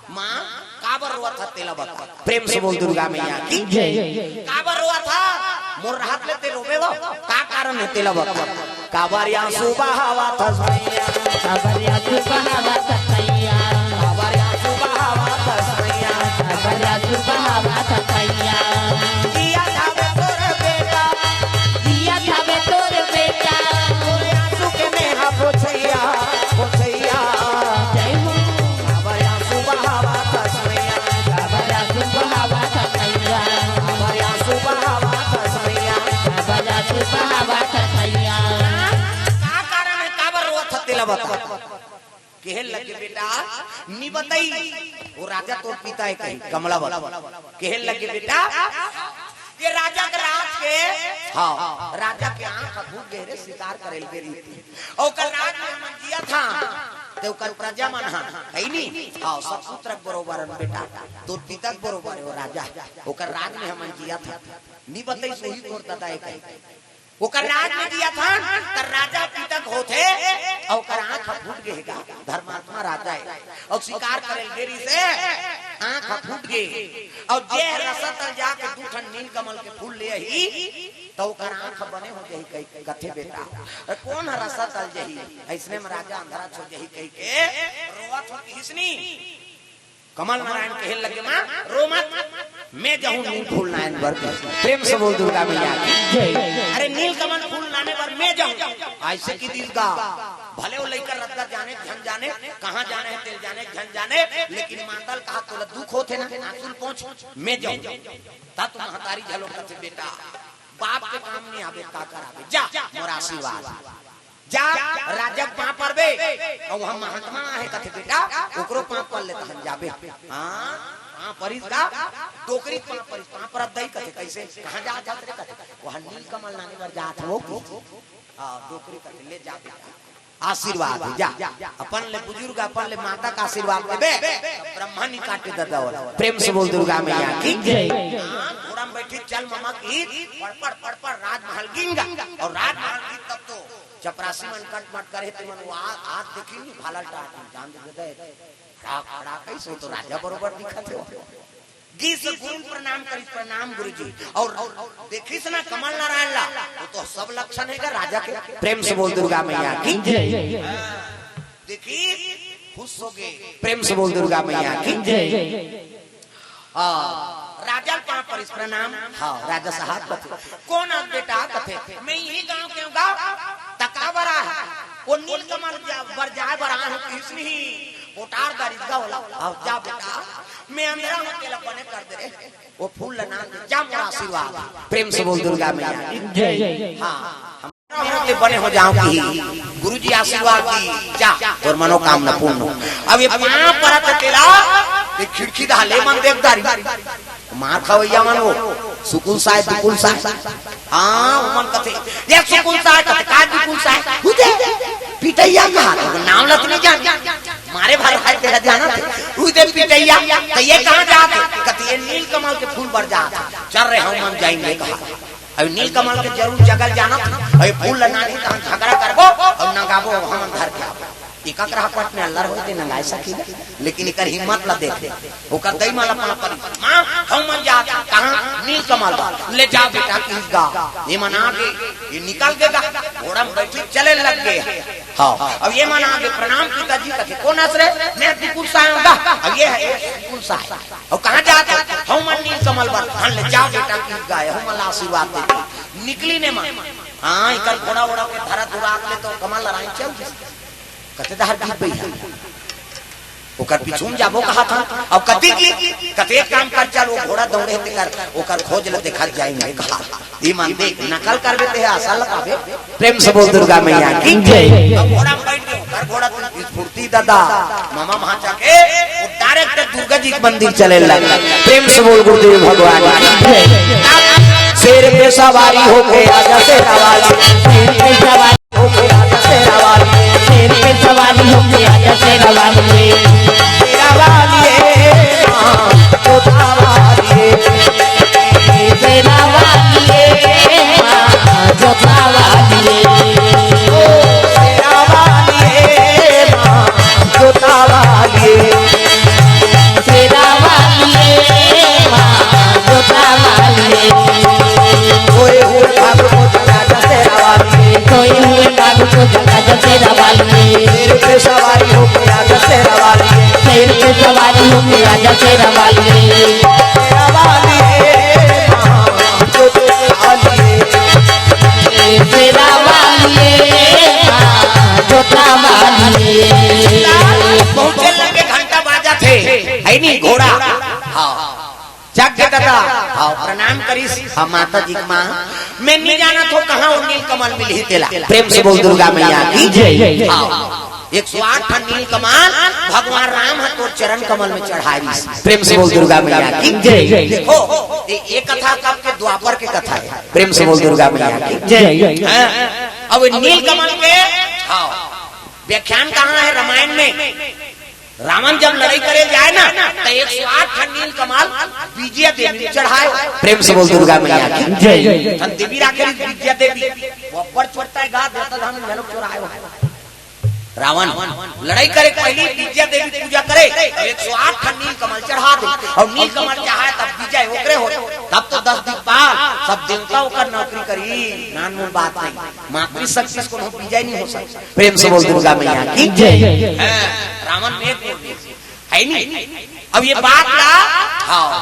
माँ, काबर रोवत हस तेला बता। प्रेम से बोल दुर्गा मैया की। जय। काबर रोवत हस? मोर रहत ले ते रोबे वो। का कारण हे तेला बता। काबर आंसू बहावत हस मैया। काबर आंसू बहावत हस मैया। काबर आंसू बहावत हस मैया। काबर आंसू बहावत हस मैया। जियत हवे तोर बेटा। जियत हवे तोर बेटा। तोर आंसू के मेहा पोछइया, पोछइया। जय हो। काबर आंसू बहावत हस मैया। काबर आंसू बहावत हस मैया। काबर आंसू बहावत हस मैया। काबर आंसू बहावत हस मैया। का कारण हे, काबर रोवत हस तेला बता। कहे लगे बेटा, नइ बताई, वो राजा तोर पिता हे कहि, कमलावत। कहे लगे बेटा, ये राजा के राज के, हाँ, राजा के आंख फूट गे रे, शिकार करे ल गे रहिस। अउ ओकर राज में हमन जियत हन, ते ओकर प्रजा मन ह, हे नी? हाँ, सब पुत्र के बरोबर हन बेटा। तोर पिता के बरोबर हे वो राजा। ओकर राज में हमन जियत हन। नइ बताइस, ओही तोर ददा हे कहि। ओकर राज में जियत हन, त राजा पिता के होथे, अउ ओकर आंख फूट गे हे गा। धर्मात्मा राजा हे, अउ शिकार करे ल गे रहिस हे, आंख फूट गे। अउ जे रसतल जाके दू ठन नीलकमल के फूल ले आही, त ओकर आंख बने हो जाही कहि कथे बेटा। अरे कोन ह रसतल जाही? अइसने में राजा अंधरा हो जाही कहि के रोवत हो कहिस नी। कमल नारायण कहे लगे, माँ, रो मत, मैं जाहूं नील फूल लाने बर। प्रेम से बोल दुर्गा मैया की। जय। अरे नीलकमल फूल लाने बर मैं जाहूं। अइसे कहि दिस गा, भले वो लइका रद्दा जाने झन जाने, कहाँ जाने हे तेला जाने झन जाने, लेकिन माता ल कहा तोला दुख होथे ना, आंसू ल पोंछ, मैं जाहूं। त महतारी घलो कथे बेटा, बाप के काम नइ आबे, का कराबे, जा, मोर आशीर्वाद। जा, राजा के पांव परबे, अउ वहां महात्मा हे कथे बेटा, ओकरो पांव पर ले तहन जाबे। हाँ, पांव परिस गा, डोकरी के पांव परिस, पांव परत दई कथे, कइसे, कहाँ जात हस रे कथे, वहां नीलकमल लाने बर जात हंव। हाँ, डोकरी कथे, ले जा बेटा, आशीर्वाद हे, जा, अपन ले बुजुर्ग, अपन ले माता के आशीर्वाद लेबे, त ब्रह्मा नइ काटे ददा ओला। प्रेम से बोल दुर्गा मैया की। जय। हाँ, घोड़ा में बइठिस चल ममा कहिस, पड़ पड़ पड़ पड़ राजमहल गिन गा, अउ राजमहल गिन तब तो चपरासी मन कट मट करे, ते मन वो आ-, आत देखिन नी, भाला ल टाट जान दे दे। खड़ा, खड़ा कइसे तो राजा बरोबर दिखत हे। गिस गुरुन प्रणाम करिस, प्रणाम गुरुजी। अउ, अउ देखिस ना कमल नारायण ला, वो तो सब लक्षण हे गा राजा के। प्रेम से बोल दुर्गा मैया की। जय। देखिस, खुश हो गे। प्रेम से बोल दुर्गा मैया की। जय। हाँ, राजा ल पांव परिस प्रणाम। हाँ, राजा साहब कथे, कोन अस बेटा कथे, मैं इही गांव के हंव गा, त काबर आए हस? वो नीलकमल जा-, बर जाए बर आए हंव कहिस नहीं, पोटार डारिस गा ओला। अब जा बेटा, मैं अंधरा हंव तेला बने कर दे रे, वो फूल ल लान दे, जा मोर आशीर्वाद। प्रेम से बोल दुर्गा मैया की। जय। हाँ, हम ले बने हो जाहूं कहि, गुरुजी आशीर्वाद दिस, जा, तोर मनोकामना पूर्ण हो। अब ये पांव परत हे तेला, ये खिड़की डहर ले मन देख डारिस। मार खवइया मन वो, सुकुल साय, दुकुल साय। हाँ, वो मन कथे, ये सुकुल साय कथे, का दुकुल साय? हुदे, पिटइया कहा, नाम ल तो नइ जाने। मारे भर भाई तेला जानत हे। हुदे पिटइया, त ये कहाँ जात हे? कथे, ये नीलकमल के फूल बर जात हे। चल रे, हमन जाएंगे कहा। अब नीलकमल के जरूर जगह ल जानत हे, अउ ये फूल ल लानही, तहन झगड़ा करबो अउ नंगाबो, हमन धर के आबो। एका ग्राहक पट में अल्लर होय ते नंगाय सकी, लेकिन एकर हिम्मत ला देख। ओकर दई माला पा परी, "माँ, हम मन जात, कहाँ? नीलकमल बर। ले जा बेटा," किहिस गा। ये मन आगे, ये निकल गे गा, घोड़ा में बैठी चले लग गे। हाँ, अब ये मन आगे, "प्रणाम पिताजी," कथे, "कोन हस रे?" "मैं बिकुल साय हूँ गा।" अब ये है, "बिकुल साय।" "अउ कहाँ जात हस?" "हम मन नीलकमल बर।" "हाँ, ले जा बेटा," किहिस गा, "हम मन ला आशीर्वाद दे दे।" निकली ने मन। हाँ, इकर घोड़ा ओड़ा के धरा धुरा ले तो कमल लहराए चल दिस। कथे, "दहर गीत बइहा।" ओकर पीछू में जाबो कहा था। अब कति की, कते काम कर चल, वो घोड़ा दौड़े ते कर, ओकर खोज ल देखत जाएंगे कहा। ई मन देख, नकल करबे ते असल पाबे। प्रेम से बोल दुर्गा मैया की जय। अब घोड़ा में बैठ गए, ओकर घोड़ा तो स्फूर्ति दादा, मामा भांचा के, वो डायरेक्ट दुर्गा जी के मंदिर चले लग। प्रेम से बोल गुरुदेव भगवान की जय। शेर पे सवारी होके आजा शेरा वाली, शेर पे सवारी होके आजा शेरा वाली, शेर पे सवारी होके आजा शेरा वाली, शेरा वाली, हाँ, जोता वाली, शेरा वाली, हाँ, जोता वाली, ओ, शेरा वाली, हाँ, जोता वाली, शेरा वाली, हाँ, जोता वाली। सोए हुए बाबू को जगा दे शेरा वाली। सोए हुए बाबू को जगा दे शेरा वाली। शेर पे सवारी होके आजा शेरा वाली। शेर पे सवारी होके आजा शेरा वाली। शेरा वाली, हाँ, जोता वाली। शेरा वाली, हाँ, जोता वाली। पहुंचे लगे, घंटा बाजा थे, है नी घोड़ा। हाँ। जग के दादा, हाँ, प्रणाम करिस, हाँ, माता जी के माँ, मैं नहीं जाना थो कहाँ वो नीलकमल मिलही तेला। प्रेम से बोल दुर्गा मैया की जय। हाँ, एक सौ आठ ठन नीलकमल भगवान राम ह तोर चरण कमल में चढ़ाइस। प्रेम से बोल दुर्गा मैया की जय। देखो, ये, ये कथा कब के? द्वापर के कथा है। प्रेम से बोल दुर्गा मैया की जय। हाँ, अब नीलकमल के, हाँ, व्याख्यान कहाँ है रामायण में? रावण जब लड़ाई करे जाए ना, तो एक सौ आठ ठन नीलकमल विजया देवी में चढ़ाए। प्रेम से बोल दुर्गा मैया की जय। ठन देवी राखे रहिस विजया देवी, वो अब्बड़ चोरता है गा, देवता धाम में घलो चोराए हो। रावण लड़ाई करे पहली विजया देवी पूजा करे, तो एक सौ आठ ठन नीलकमल चढ़ा दे, और नीलकमल चढ़ाए तब विजय ओकरे हो, तब तो दस दिक्पाल सब देवता ओकर नौकरी करी, नानमून बात नहीं। मातृशक्ति से कोनो विजय नहीं हो सकता। प्रेम से बोल दुर्गा मैया की जय। हाँ, रावण में एक बोल दिया। है नहीं? अब ये बात का, हाँ,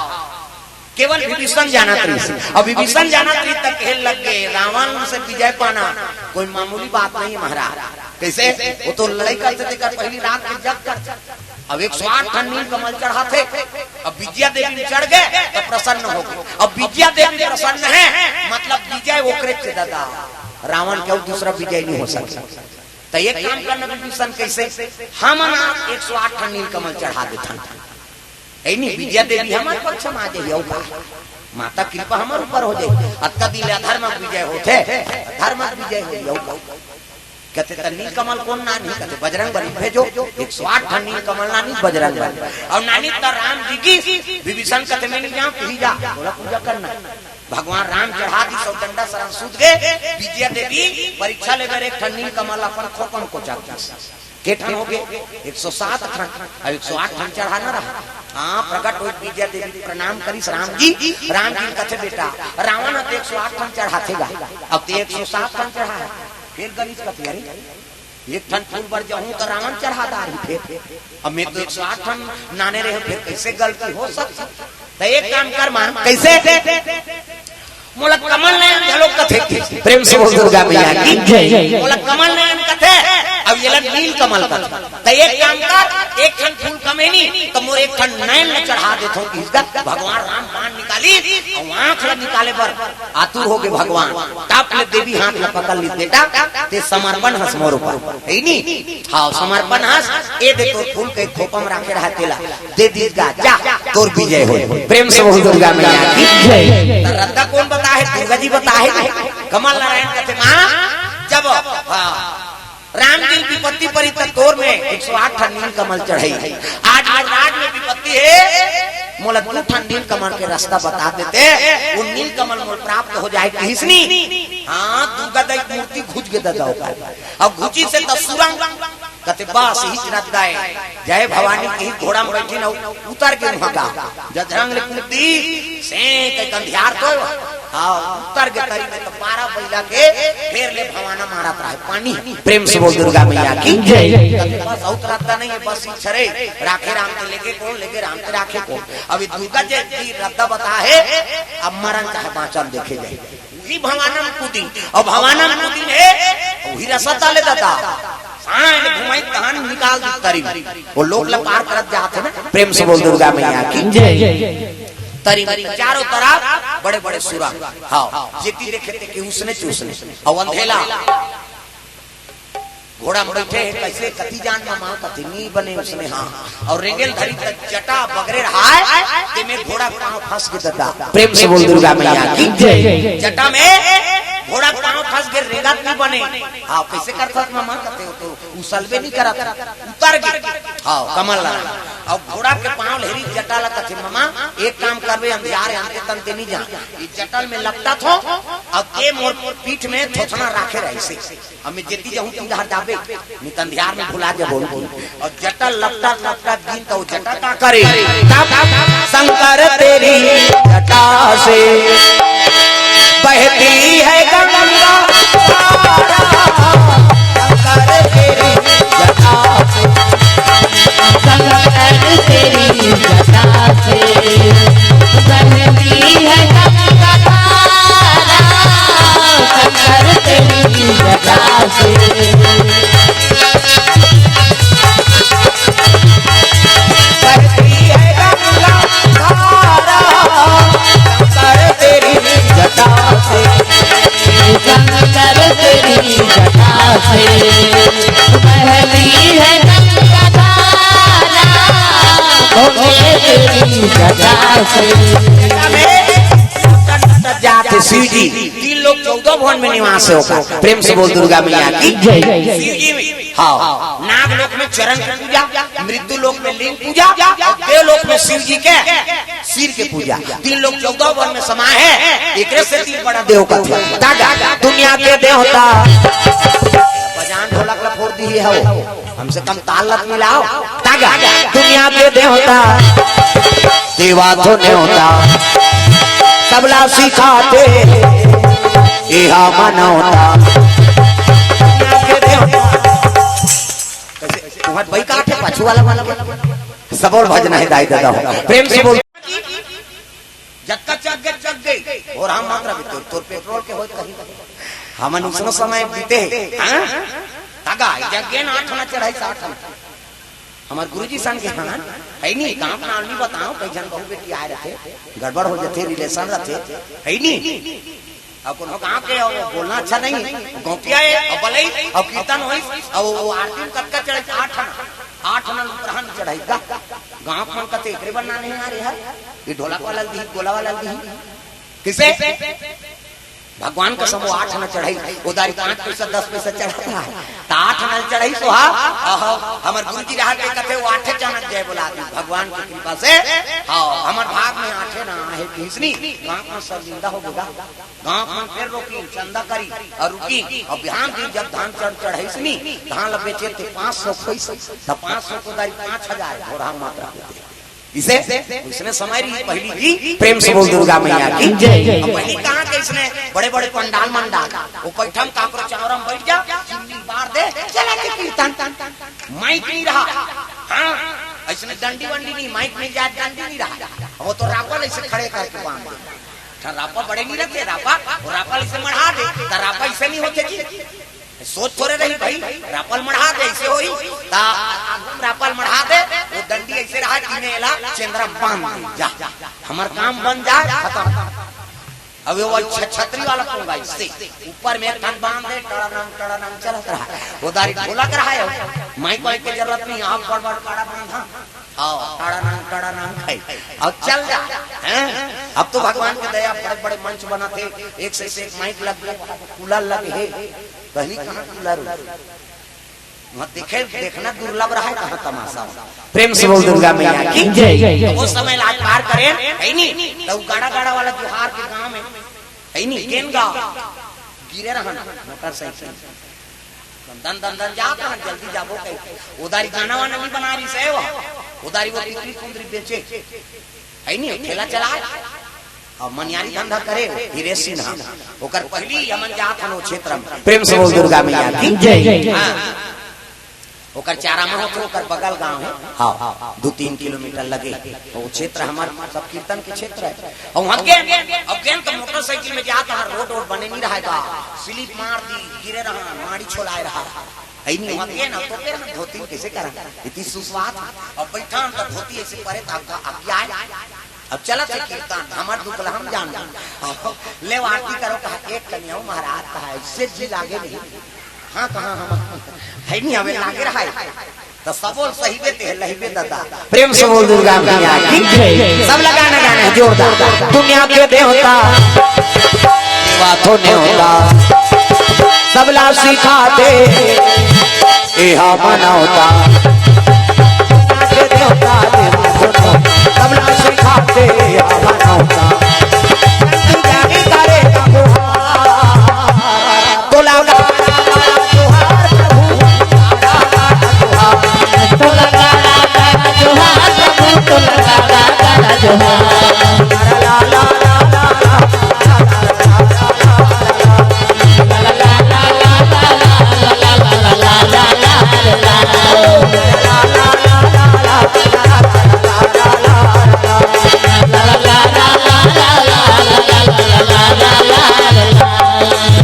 केवल विभीषण जानत रहिस। अब विभीषण जानत रहिस त कहे लग गए, रावण से विजय पाना कोई मामूली बात नहीं महाराज। कैसे? वो तो लड़ाई करते थे, कर पहली रात में जग कर। अब एक सौ आठ ठन नीलकमल चढ़ाथे, अब विजया देवी चढ़ गए तो प्रसन्न हो गए। अब विजया देवी प्रसन्न है, मतलब विजय ओकरे से दादा, रावण के अउ दूसरा विजय नहीं हो सकता। तो एक काम करना विभीषण, कैसे? हम ना एक सौ आठ ठन नीलकमल चढ़ा देथन, है नी? विजया देवी हमारे पक्ष में आ जाइए, अउ का? माता कृपा हमारे ऊपर हो जाए। अतका दिन ले अधर्म के विजय होथे, धर्म के विजय हो जाए, अउ का? कहते, "त नीलकमल कोन नानही?" कहते, "बजरंग बली भेजो, एक सौ आठ ठन नीलकमल नानही बजरंग बली।" और नानही त राम जी की, विभीषण कहते, "मैं नहीं जाऊँ, तू ही जा, बोला पूजा करना।" भगवान राम चढ़ा दिस अउ डंडा सरन सूत गए। विजया देवी परीक्षा लेबर एक ठन नीलकमल अपन खोपन कोचर दिस। के ठन हो गए? एक सौ सात ठन। अब एक सौ आठ ठन चढ़ाना रहा। हाँ, प्रकट होई विजया देवी, प्रणाम करिस राम जी। राम जी कथे, "बेटा, रावण ह तो एक सौ आठ ठन चढ़ाथे गा, अब ते एक सौ सात ठन चढ़ा है।" फिर गणित कथे, "अरे, एक ठन फूल बर जाहूं त रावण चढ़ा डारही, फिर अब मैं तो एक सौ आठ ठन नाने रहे, फिर कैसे गलती हो सकता?" त एक काम कर माँ, कैसे? मोला कमल नयन घलो कथे। प्रेम से बोल दुर्गा मैया की जय। मोला कमल नयन कथे, अब ये ला नील कमल कथे। त एक काम कर, एक ठन फूल कमे नी, त मोर एक ठन नयन ल चढ़ा देथो, इसका भगवान राम बाण निकाली, अउ आंख ल निकाले बर आतुर हो गे भगवान। तब ले देवी हाथ ल पकड़ ली, "बेटा, ते समर्पण हस मोर ऊपर, है नी?" हाँ, समर्पण हस, ए दे तोर फूल के खोपा में राखे रहा तेला, दे दीस गा, जा, तोर विजय होय। प्रेम से बोल दुर्गा मैया की जय। त रद्दा कोन बताहे? दुर्गा जी बताहे। कमल नारायण कथे, "माँ, जब, हाँ, राम जी विपत्ति परी त तोर में एक सौ आठ ठन नील कमल चढ़ई। आज मोर राज में विपत्ति हे, मोला दू ठन नील कमल के रास्ता बता देते, वो नील कमल मोला प्राप्त हो जाए," किहिस नी। हाँ, दुर्गा दाई मूर्ति घुच गे दादा ओकर। अब घुचिस त सुरंग कथे बस इही रद्दा हे। जय भवानी के घोड़ा में बैठी न, उतर के वहां गा। जधरंग ले कूद दी, से कई कंधियार तो, हाँ, उतर के तरी में तो पारा बैला के फेर ले भवाना मारत रहे पानी। प्रेम से बोल दुर्गा मैया की जय। कथे बस अउ रद्दा नहीं हे, बस इच्छा रे, राखे राम के लेके कौन, लेके राम के राखे कौन। अभी दुर्गा जी की रद्दा बता हे, अब मरन चाहे बाँचन देखे जाए। उही भवानम कुदी, अउ भवानम कुदी हे, उही रसता ले ददा। साँय घुमाई तहान निकाल दी तरी। वो लोक ल पार करत जात हे ना, प्रेम से बोल दुर्गा मैया की जय। तरी में चारों तरफ बड़े-बड़े सुरंग। हाँ, जेती देखे तेके उसने चूसने। अउ अंधेला घोड़ा में बैठे हे, कइसे कति जान म माँ कति नी बने उसने, हाँ। अउ रेंगेल धरी त जटा बगरे रहाय, तेमे घोड़ा के पाँव फंस गे ददा। प्रेम से बोल दुर्गा मैया की जय। जटा में घोड़ा के पाँव फंस गे, रेंगत नी बने। हाँ, कइसे करथस मामा कथे हो तो उसलबे नी करत, उतर गे। हाँ, कमल ला। अउ घोड़ा के पाँव ल हेरी जटा ला कथे, मामा, एक काम करबे, अंधियार हे, अंते तंते नी जा। ये जटा ल में लपटत हों, अउ ए मोर पीठ में थोथना राखे रहिसे। अब में जेती जाहूं, ती डहर जाबे, नी त अंधियार में भुला जाबो। अउ जटा ल लपटत लपटत दिन त वो जटा का करे? तब शंकर तेरी जटा से बहती है गंगा धारा, शंकर तेरी जटा से, शंकर तेरी जटा से बहती है गंगा धारा, शंकर तेरी जटा से बहती है गंगा धारा, शंकर तेरी जटा से, शंकर तेरी जटा से बहती है गंगा धारा, भोले तेरी जटा से। जात हे शिव जी, तीन लोक चौदह भुवन में निवास हे ओकर। प्रेम से बोल दुर्गा मैया की जय। शिव जी में, हाँ, नाग लोक में चरण के पूजा, मृत्यु लोक में लिंग पूजा, अउ देव लोक में शिव जी के सिर के पूजा। तीन लोक चौदह भुवन में समाय हे, एकरे सेती बड़ा देव कथे। तागा दुनिया के देवता, बजान ढोलक ला फोर दिही हो, कम से कम ताल ला मिलाव। तागा दुनिया के देवता, देवा तो नेवता, तबला सिखाते, एहा मनौता। दुनिया के देवता। कइसे? तुम्हार बई काट हे, पाछू वाला मन के। सबोर भजना हे दाई ददा हो। प्रेम से बोल। जतका चघ गे, चघ गे। अउ हम मात्र भी तोर, तोर पेट्रोल के होय कहीं। हमन उसनो समय बीते हे, हाँ? तागा, जग गे न आठ आना चढ़ाइस, आठ आना। हमर गुरुजी संग के, हाँ? हे नी, गाँव के नाम नी बताओं, कई झन बहू बेटी आय रथे, गड़बड़ हो जथे, relation रथे, हे नी? अउ कोनो गाँव के, अउ बोलना अच्छा नहीं, गौंपिया हे, अउ बलई, अउ कीर्तन होइस, अउ वो आरती में कतका चढ़ाइस, आठ आना, आठ आना लुकरहा नी चढ़ाइस गा। गाँव के मन कथे एकरे बर ना नहीं आ रे हे, ये ढोलक वाला ल दिही, गोला वाला ल दिही। कइसे? भगवान कसम वो आठ आना चढ़ाइस, ओ दारी पाँच पैसा, दस पैसा चढ़ात रहा, त आठ आना चढ़ाइस तो हा, अहो, हमर गुरुजी रहा के कथे वो आठे आना जय बोला दी, भगवान के कृपा से, हाँ, हमर भाग में आठे आना हे, किसनी, गाँव में शर्मिंदा हो गे गा। गाँव मन फेर रोकिन, चंदा करिन अउ रुकिन, अउ बिहान दिन जब धान चढ़ चढ़ाइस नी, धान ल बेचे ते पाँच सौ खोइस, त पाँच सौ को दारी पाँच हजार, घोड़ा मात्रा देथे। इसे, इसने समय रही पहली जी, प्रेम से बोल दुर्गा मैया की जय। अब पहली कहाँ के इसने बड़े-बड़े पंडाल मंडाल, वो कइठन काकरो चावरा में बैठ जा, चिमनी बार दे, चला के कीर्तन। माइक नहीं रहा। हाँ, इसने डंडी वंडी नहीं, माइक नहीं जाए, डंडी नहीं रहा। वो तो रापल ऐसे खड़े करके बांध दे। अच्छा, रापा बड़े नहीं रथे, रापा, वो रापा ल इसे मढ़ा दे, त रापा इसे नहीं होथे जी। सोच थोरे रही भाई, रापा ल मढ़ा दे, इसे होही, त आगू म रापा ल मढ़ा दे, वो डंडी ऐसे रहा, जिने एला चंद्रा बांध दे, जा, हमर काम बन जाए, खतम। अब वो छ-, छतरी वाला पोंगा इसे, ऊपर में एक ठन बांध दे, टड़ानंग, टड़ानंग चलत रहा, वो दारी ढोलक रहा है, माइक वाइक के जरूरत नहीं, आप बड़ बड़ काड़ा बांधा। हाँ, टड़ानंग, टड़ानंग है। अउ चल जा, हैं? अब तो भगवान के दया, बड़े-बड़े मंच बनाथे, एक से एक माइक लग गे, कूलर लगे हे। पहली कहाँ कूलर हो? वहाँ देखे, देखना दुर्लभ रहा है, कहाँ तमाशा हो। प्रेम से बोल दुर्गा मैया की जय। तो वो समय लाज पार करे, हे नी? त वो गाड़ा-गाड़ा वाला जोहार के गाँव में, हे नी? केन गाँव? गिरे रहन, मोटरसाइकिल। दन दन दन जात हन, जल्दी जाबो कहि। ओदारी गाना वाना नइ बना रहिस हे वो। ओदारी वो तितली कुंदरी बेचे, हइ नी, ठेला चलाय। अउ मनियारी धंधा करे हिरेश सिन्हा। ओकर पहिली हमन जात हन वो क्षेत्र में। प्रेम से बोल दुर्गा मैया की जय। हाँ। ओकर चारा में होथे, ओकर बगल गांव हे। हाँ, दू तीन किलोमीटर लगे। वो क्षेत्र हमर सब कीर्तन के क्षेत्र हे। अउ वहाँ गेन, अब गेन त मोटरसाइकिल में जात हन, रोड वोड बने नइ रहय गा। स्लिप मार दिस, गिरे रहन, माड़ी छोलाय रहय। हइ नी, वहाँ गेन, अब तो फिर हम धोती में कइसे करन? इतनी सुसवात। अब बइठन त धोती अइसे परे त अब, अब क्या हे? अब चलत हे कीर्तन, हमर दुख ल हम जानन। अब ले आरती करो, कहा, "एक कनिया महाराज," कहा, "अइसे जी लागे नहीं।" हाँ, कहा हम, हइ नी, अबे लागे रहय। त सबो ल सहिबे ते लहिबे ददा। प्रेम से बोल दुर्गा मैया की जय। सब लगाना गाना हे जोरदार। दुनिया के देवता, देवा तो नेवता, सबला सिखा दे, एहा मनौता। दुनिया के देवता, देवा तो नेवता, सबला सिखा दे, एहा मनौता। तू जाने करे का गुहार। तोला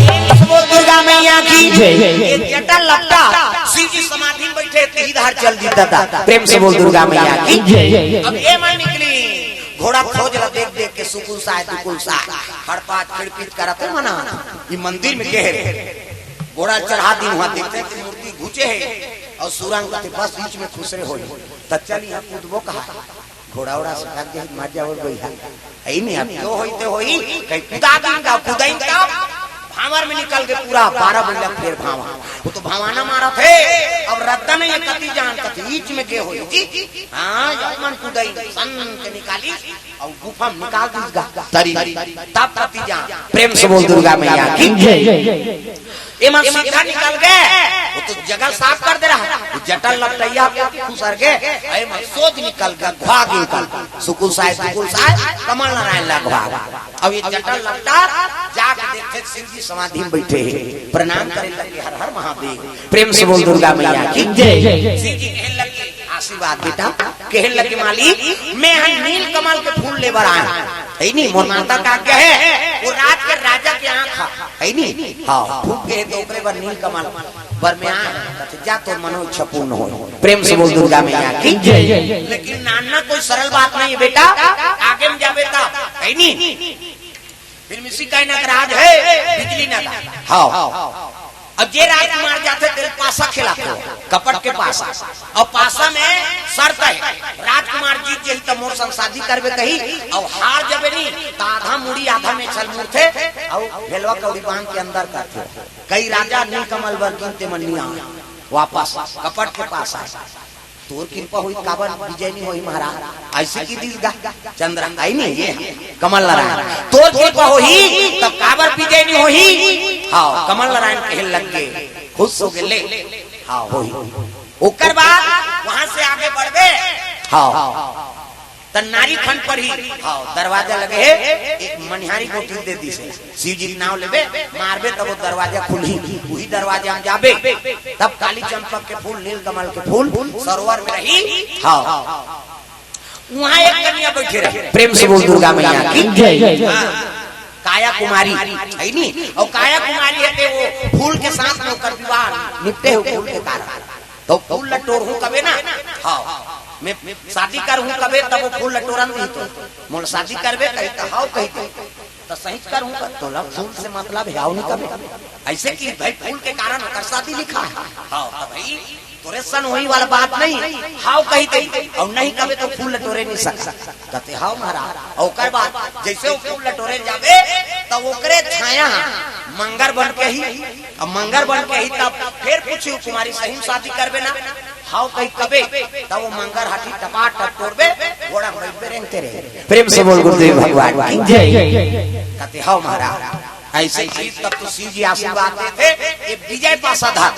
प्रेम से बोल दुर्गा मैया की जय। ये जटा लपटा शिव जी समाधि में बैठे, तीधार चल दी दादा। प्रेम से बोल दुर्गा मैया की जय। अब ये मन निकली, घोड़ा खोज ला देख देख के, सुकुल साय, दुकुल साय, हड़पात खिड़पीत करत हे मना। ये मंदिर में गेहे, घोड़ा चढ़ा दी, वहाँ देखते कि मूर्ति घुचे हे अउ सुरंग कथे बस बीच में खुसरे होई, त चल यहाँ कूदबो कहा। घोड़ा ओड़ा से भाग जाही, मर जाओ भैया। हइ नी, अब जो होई ते होई, कहीं कुदा दिन का कुदाइन तब भांवर में निकल के पूरा बारह बजला फेर भांवर। वो तो भांवाना मारत हे, अब रद्दा नहीं हे, कति जान कति ईच में गे होई जी। हाँ, ये मन कुदाइन सन के निकाली अउ गुफा में निकाल दीस गा तरी, तब कति जान। प्रेम से बोल दुर्गा मैया की जय। एमन सीधा निकल गे, वो तो जगह साफ कर दे रहा, वो जटा लपटइया खुसर गे, एमन सोझ निकल गे, घुआ गे निकल, सुकुल साय, सुकुल साय, कमल नारायण ला घुआ। अब ये जटा लपटा जाके देखे शिव जी समाधि में बैठे हे, प्रणाम करे लगे, हर हर महादेव। प्रेम से बोल दुर्गा मैया की जय। शिव जी कहे लगे, आशीर्वाद बेटा, कहे लगे, "मालिक, मैं यहाँ नील कमल के फूल ले बर आया हूँ।" हइ नी, मोर माता का आज्ञा हे, वो राज के राजा के आँख हे, हइ नी? हाँ, फूल के हे तो ओकरे बर नील कमल बर में आया हूँ। कथे, "जा, तोर मनोइच्छा पूर्ण हो।" प्रेम से बोल दुर्गा मैया की जय। लेकिन नानना कोई सरल बात नहीं हे बेटा, आगे में जाबे तब, हइ नी? फिर मिसी का नगराज हे, बिजली नगर। हाँ। अब जे राजकुमार जाथे, तेल पासा खिलाथे, कपट के पासा। अउ पासा में शर्त हे, राजकुमार जीत जाही त मोर संग शादी करबे कही, अउ हार जाबे नी, त आधा मुड़ी, आधा में छल मुड़थे, अउ भेलवा कौड़ी बांध के अंदर करथे। कई राजा नीलकमल बर गिनते मन नी आए, वापस कपट के पासा। तोर कृपा होही, काबर विजय नहीं होही महाराज? अइसे कहि दिस गा चंद्र, हइ नी, ये कमल नारायण। तोर कृपा होही, तब काबर विजय नहीं होही? हाँ, कमल नारायण कहे लग गे, खुश हो गे, ले, हाँ, होही। ओकर बाद वहां से आगे बढ़बे। हाँ, त नारी खंड पर ही, हाँ, दरवाजा लगे हे, एक मनिहारी गोटी दे दिस हे। शिव जी के नाव लेबे, मारबे, तब वो दरवाजा खुलही, उही दरवाजा में जाबे, तब काली चंपक के फूल, नील कमल के फूल सरोवर में रही। हाँ, वहाँ एक कन्या बैठे रहे। प्रेम से बोल दुर्गा मैया की जय। हाँ, काया कुमारी, हइ नी? अउ काया कुमारी हे ते वो फूल के साथ में ओकर विवाह निपटे हो फूल के कारण। त फूल ल टोरहूं कबे ना, हाँ, मैं शादी करहूं कबे, तब वो फूल ल टोरन दिही तो, मोला शादी करबे कही त हाँ कही दे। त सही करहूं का, तोला फूल से मतलब हे, हाँ नहीं कबे। अइसे कहि भाई फूल के कारण ओकर शादी लिखा हे। हाँ, त भाई तोरे सन होही वाला बात नहीं, हाँ कही दे, अउ नहीं कबे त फूल ल टोरे नहीं सकस। कथे, "हाँ महाराज।" अउ ओकर बाद जइसे वो फूल ल टोरे जाबे, त ओकरे छाया मंगर बन के ही, अब मंगर बन के ही, तब फेर पूछी, "कुमारी सही में शादी करबे ना?" "हाँ कही कबे।" तब वो मंगर हठी टपाटप टोरबे, घोड़ा में बइठबे, रेंगते रहे। प्रेम से बोल गुरुदेव भगवान की जय। कथे, "हाँ महाराज।" अइसे कि तब तो शिव जी आशीर्वाद देथे, ये विजय पासा धर।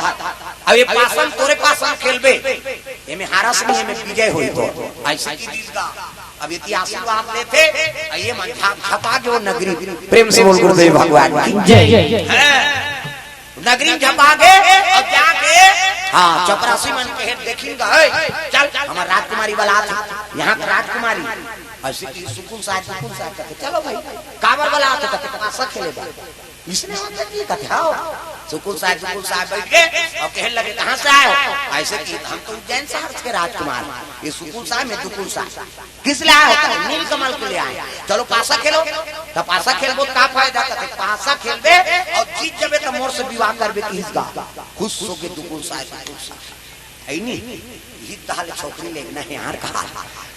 अब ये पासा म तोरे पासा म खेलबे, एमे हारस नहीं, एमे विजय होई तो। अइसे कि दिस गा, अब यदि आशीर्वाद देथे, अउ ये मन झप-, झपा गे वो नगरी। प्रेम से बोल गुरुदेव भगवान की। जय। हैं? नगरी झपा गे, अब जाके, हाँ, चपरासी मन के हेत देखिन गा, "ए, चल, हमर राजकुमारी बलात हे, यहाँ के राजकुमारी।" अइसे कि सुकुल साय, सुकुल साय कथे, "चलो भाई, काबर बलात हे?" कथे, "पासा खेले बर।" इसने होता कि कथे, "हाँ।" सुकुल साय, सुकुल साय बइठ गे अउ कहे लगे, "कहाँ से आए हो?" अइसे कि, "हम तो उज्जैन शहर के राजकुमार, ये सुकुल साय, मैं दुकुल साय।" "किस लिए आए हो?" कथे, "नीलकमल के लिए आए।" "चलो पासा खेलो।" "त पासा खेलबो त का फायदा?" कथे, "पासा खेलबे अउ जीत जबे त मोर से विवाह करबे।" किस गा खुश होके दुकुल साय, दुकुल साय। है नी? यही तहल छोकरी लेगना हे यार कहा।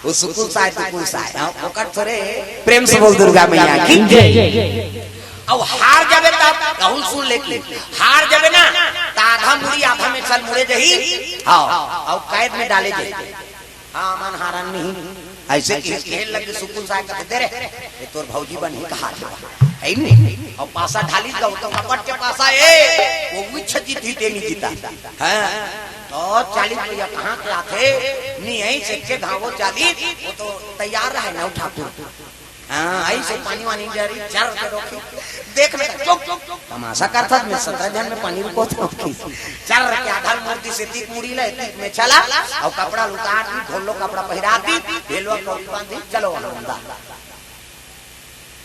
वो सुकुल साय, दुकुल साय। हाँ, ओकर थोरे प्रेम से बोल दुर्गा मैया की। जय। अब हार जाबे तब, राहुल सुन ले कि हार जाबे ना, त आधा मुड़ी, आधा में चल मुड़े जही। हाँ, अउ कैद में डाले जही। हाँ, मन हारन नहीं। अइसे कि खेल लगे सुकुल साय कथे, "दे रे, ये तोर भौजी बनही कहा था।" है नी? अउ पासा ढाली तो, तो कपट के पासा, ए, वो उच्छ जीत ही तेनी जीता। हाँ, तो चालीस रुपया कहाँ के आथे? नहीं, यहीं से के धावो चालीस, वो तो तैयार रहे ना ठाकुर। हाँ, अइसे पानी वानी जरी, चर के रोकी। देख ना, चुप, चुप, चुप। तमाशा करथस में सतरा झन में पानी रुको तो की। चर के आधा मूर्ति से तीक मुड़ी ले, तीक में चला, अउ कपड़ा उतार दी, ढोलो कपड़ा पहिरा दी, भेलवा कौड़ी बांध दी, चलो आनंदा।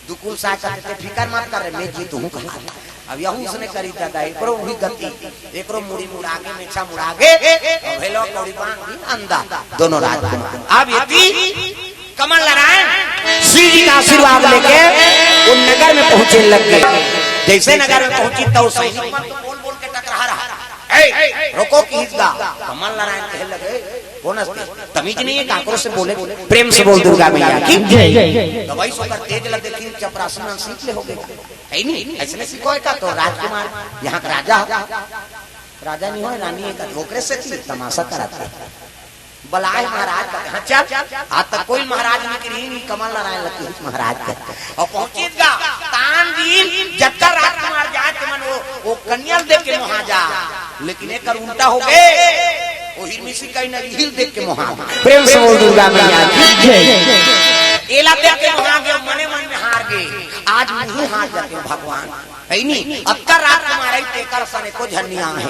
दुकुल साय कथे, "फिकर मत कर रे, मैं जीतहूँ कहा।" अब यहू उसने करी दादा, एकरो वही गति, एकरो मुड़ी मुड़ा के, मेछा मुड़ा के, अउ भेलवा कौड़ी बांध दी, अंदा, दोनों राजकुमार। अब यदि कमल नारायण शिव जी का आशीर्वाद लेके वो नगर में पहुंचे लग गए। जैसे नगर में पहुंची तो सैनिक मन तो बोल बोल के टकरा रहा, "ए, रोको।" किस गा कमल नारायण कहे लगे, "कौन हस्ती? तमीज नहीं है, काकरो से बोले।" प्रेम से बोल दुर्गा मैया की। जय। दवाई सोकर तेज ला देखी, चपरासी मन सीख ले हो गए। है नहीं, ऐसे नहीं सिखोए का तो राजकुमार, यहाँ का राजा, राजा नहीं हो, रानी है का, ओकरे से थी, तमाशा कराते। बलाए महाराज का, "हाँ, चल।" आज तक कोई महाराज नहीं करी, नहीं कमल नारायण लगे महाराज का। अउ पहुंचिस गा, तान दिन जतका राजकुमार जाए, ते मन वो, वो कन्या ल देख के मोहा जा, लेकिन एकर उल्टा हो गए, वो हिरमिसी कहीं ना हिल देख के मोहा। प्रेम से बोल दुर्गा मैया की। जय। एला देख के मोहा गए, मने मन में हार गए। आज नहीं हार जाते भगवान। है नी? अतका राजकुमार है, तेकर सने को झनिया है।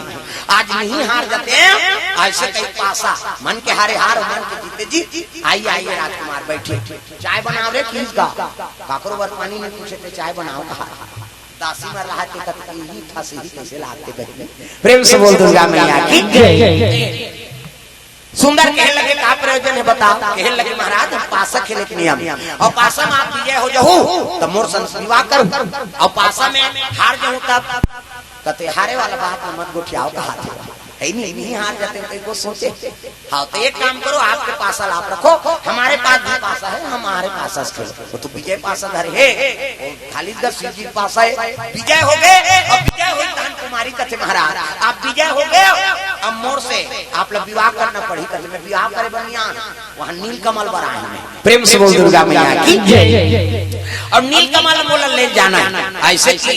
आज नहीं हार जाते हैं, ऐसे कहीं पासा। मन के हारे हार, मन के जीते जीत। आइए, आइए राजकुमार, बैठिए। चाय बनाओ रे, किस गा? काकरो बर पानी नहीं पूछे थे, चाय बनाओ कहा। दासी मर रहा थे, कत की ही था से ही कैसे लागते बहिनी। प्रेम से बोल दुर्गा मैया की। जय। सुंदर कहे लगे, "का प्रयोजन है बताओ?" कहे लगे, "महाराज, हम पासा खेले के नियम, अउ पासा में आप विजय हो जाहू, तब मोर संग विवाह करू, अउ पासा में हार जाहू तब।" कते, "हारे वाला बात में मत गोठियाओ, कहा थे, है नहीं, नहीं हार जाते हो, कहीं को सोचे। हाँ, तो एक काम करो, आपके पासा ला आप रखो, हमारे पास भी पासा है, हम हमारे पासा से खेलो।" वो तो विजय पासा धरे है, वो खाली का शिव जी पासा है, विजय हो गए, अब विजय हो तहन कुमारी कथे, "महाराज, आप विजय हो गए, अब मोर से आप लोग विवाह करना पड़ी।" कथे, "मैं विवाह करे बनिया, वहाँ नीलकमल बर आए हैं।" प्रेम से बोल दुर्गा मैया की। जय। और नीलकमल मोला ले जाना है, ऐसे की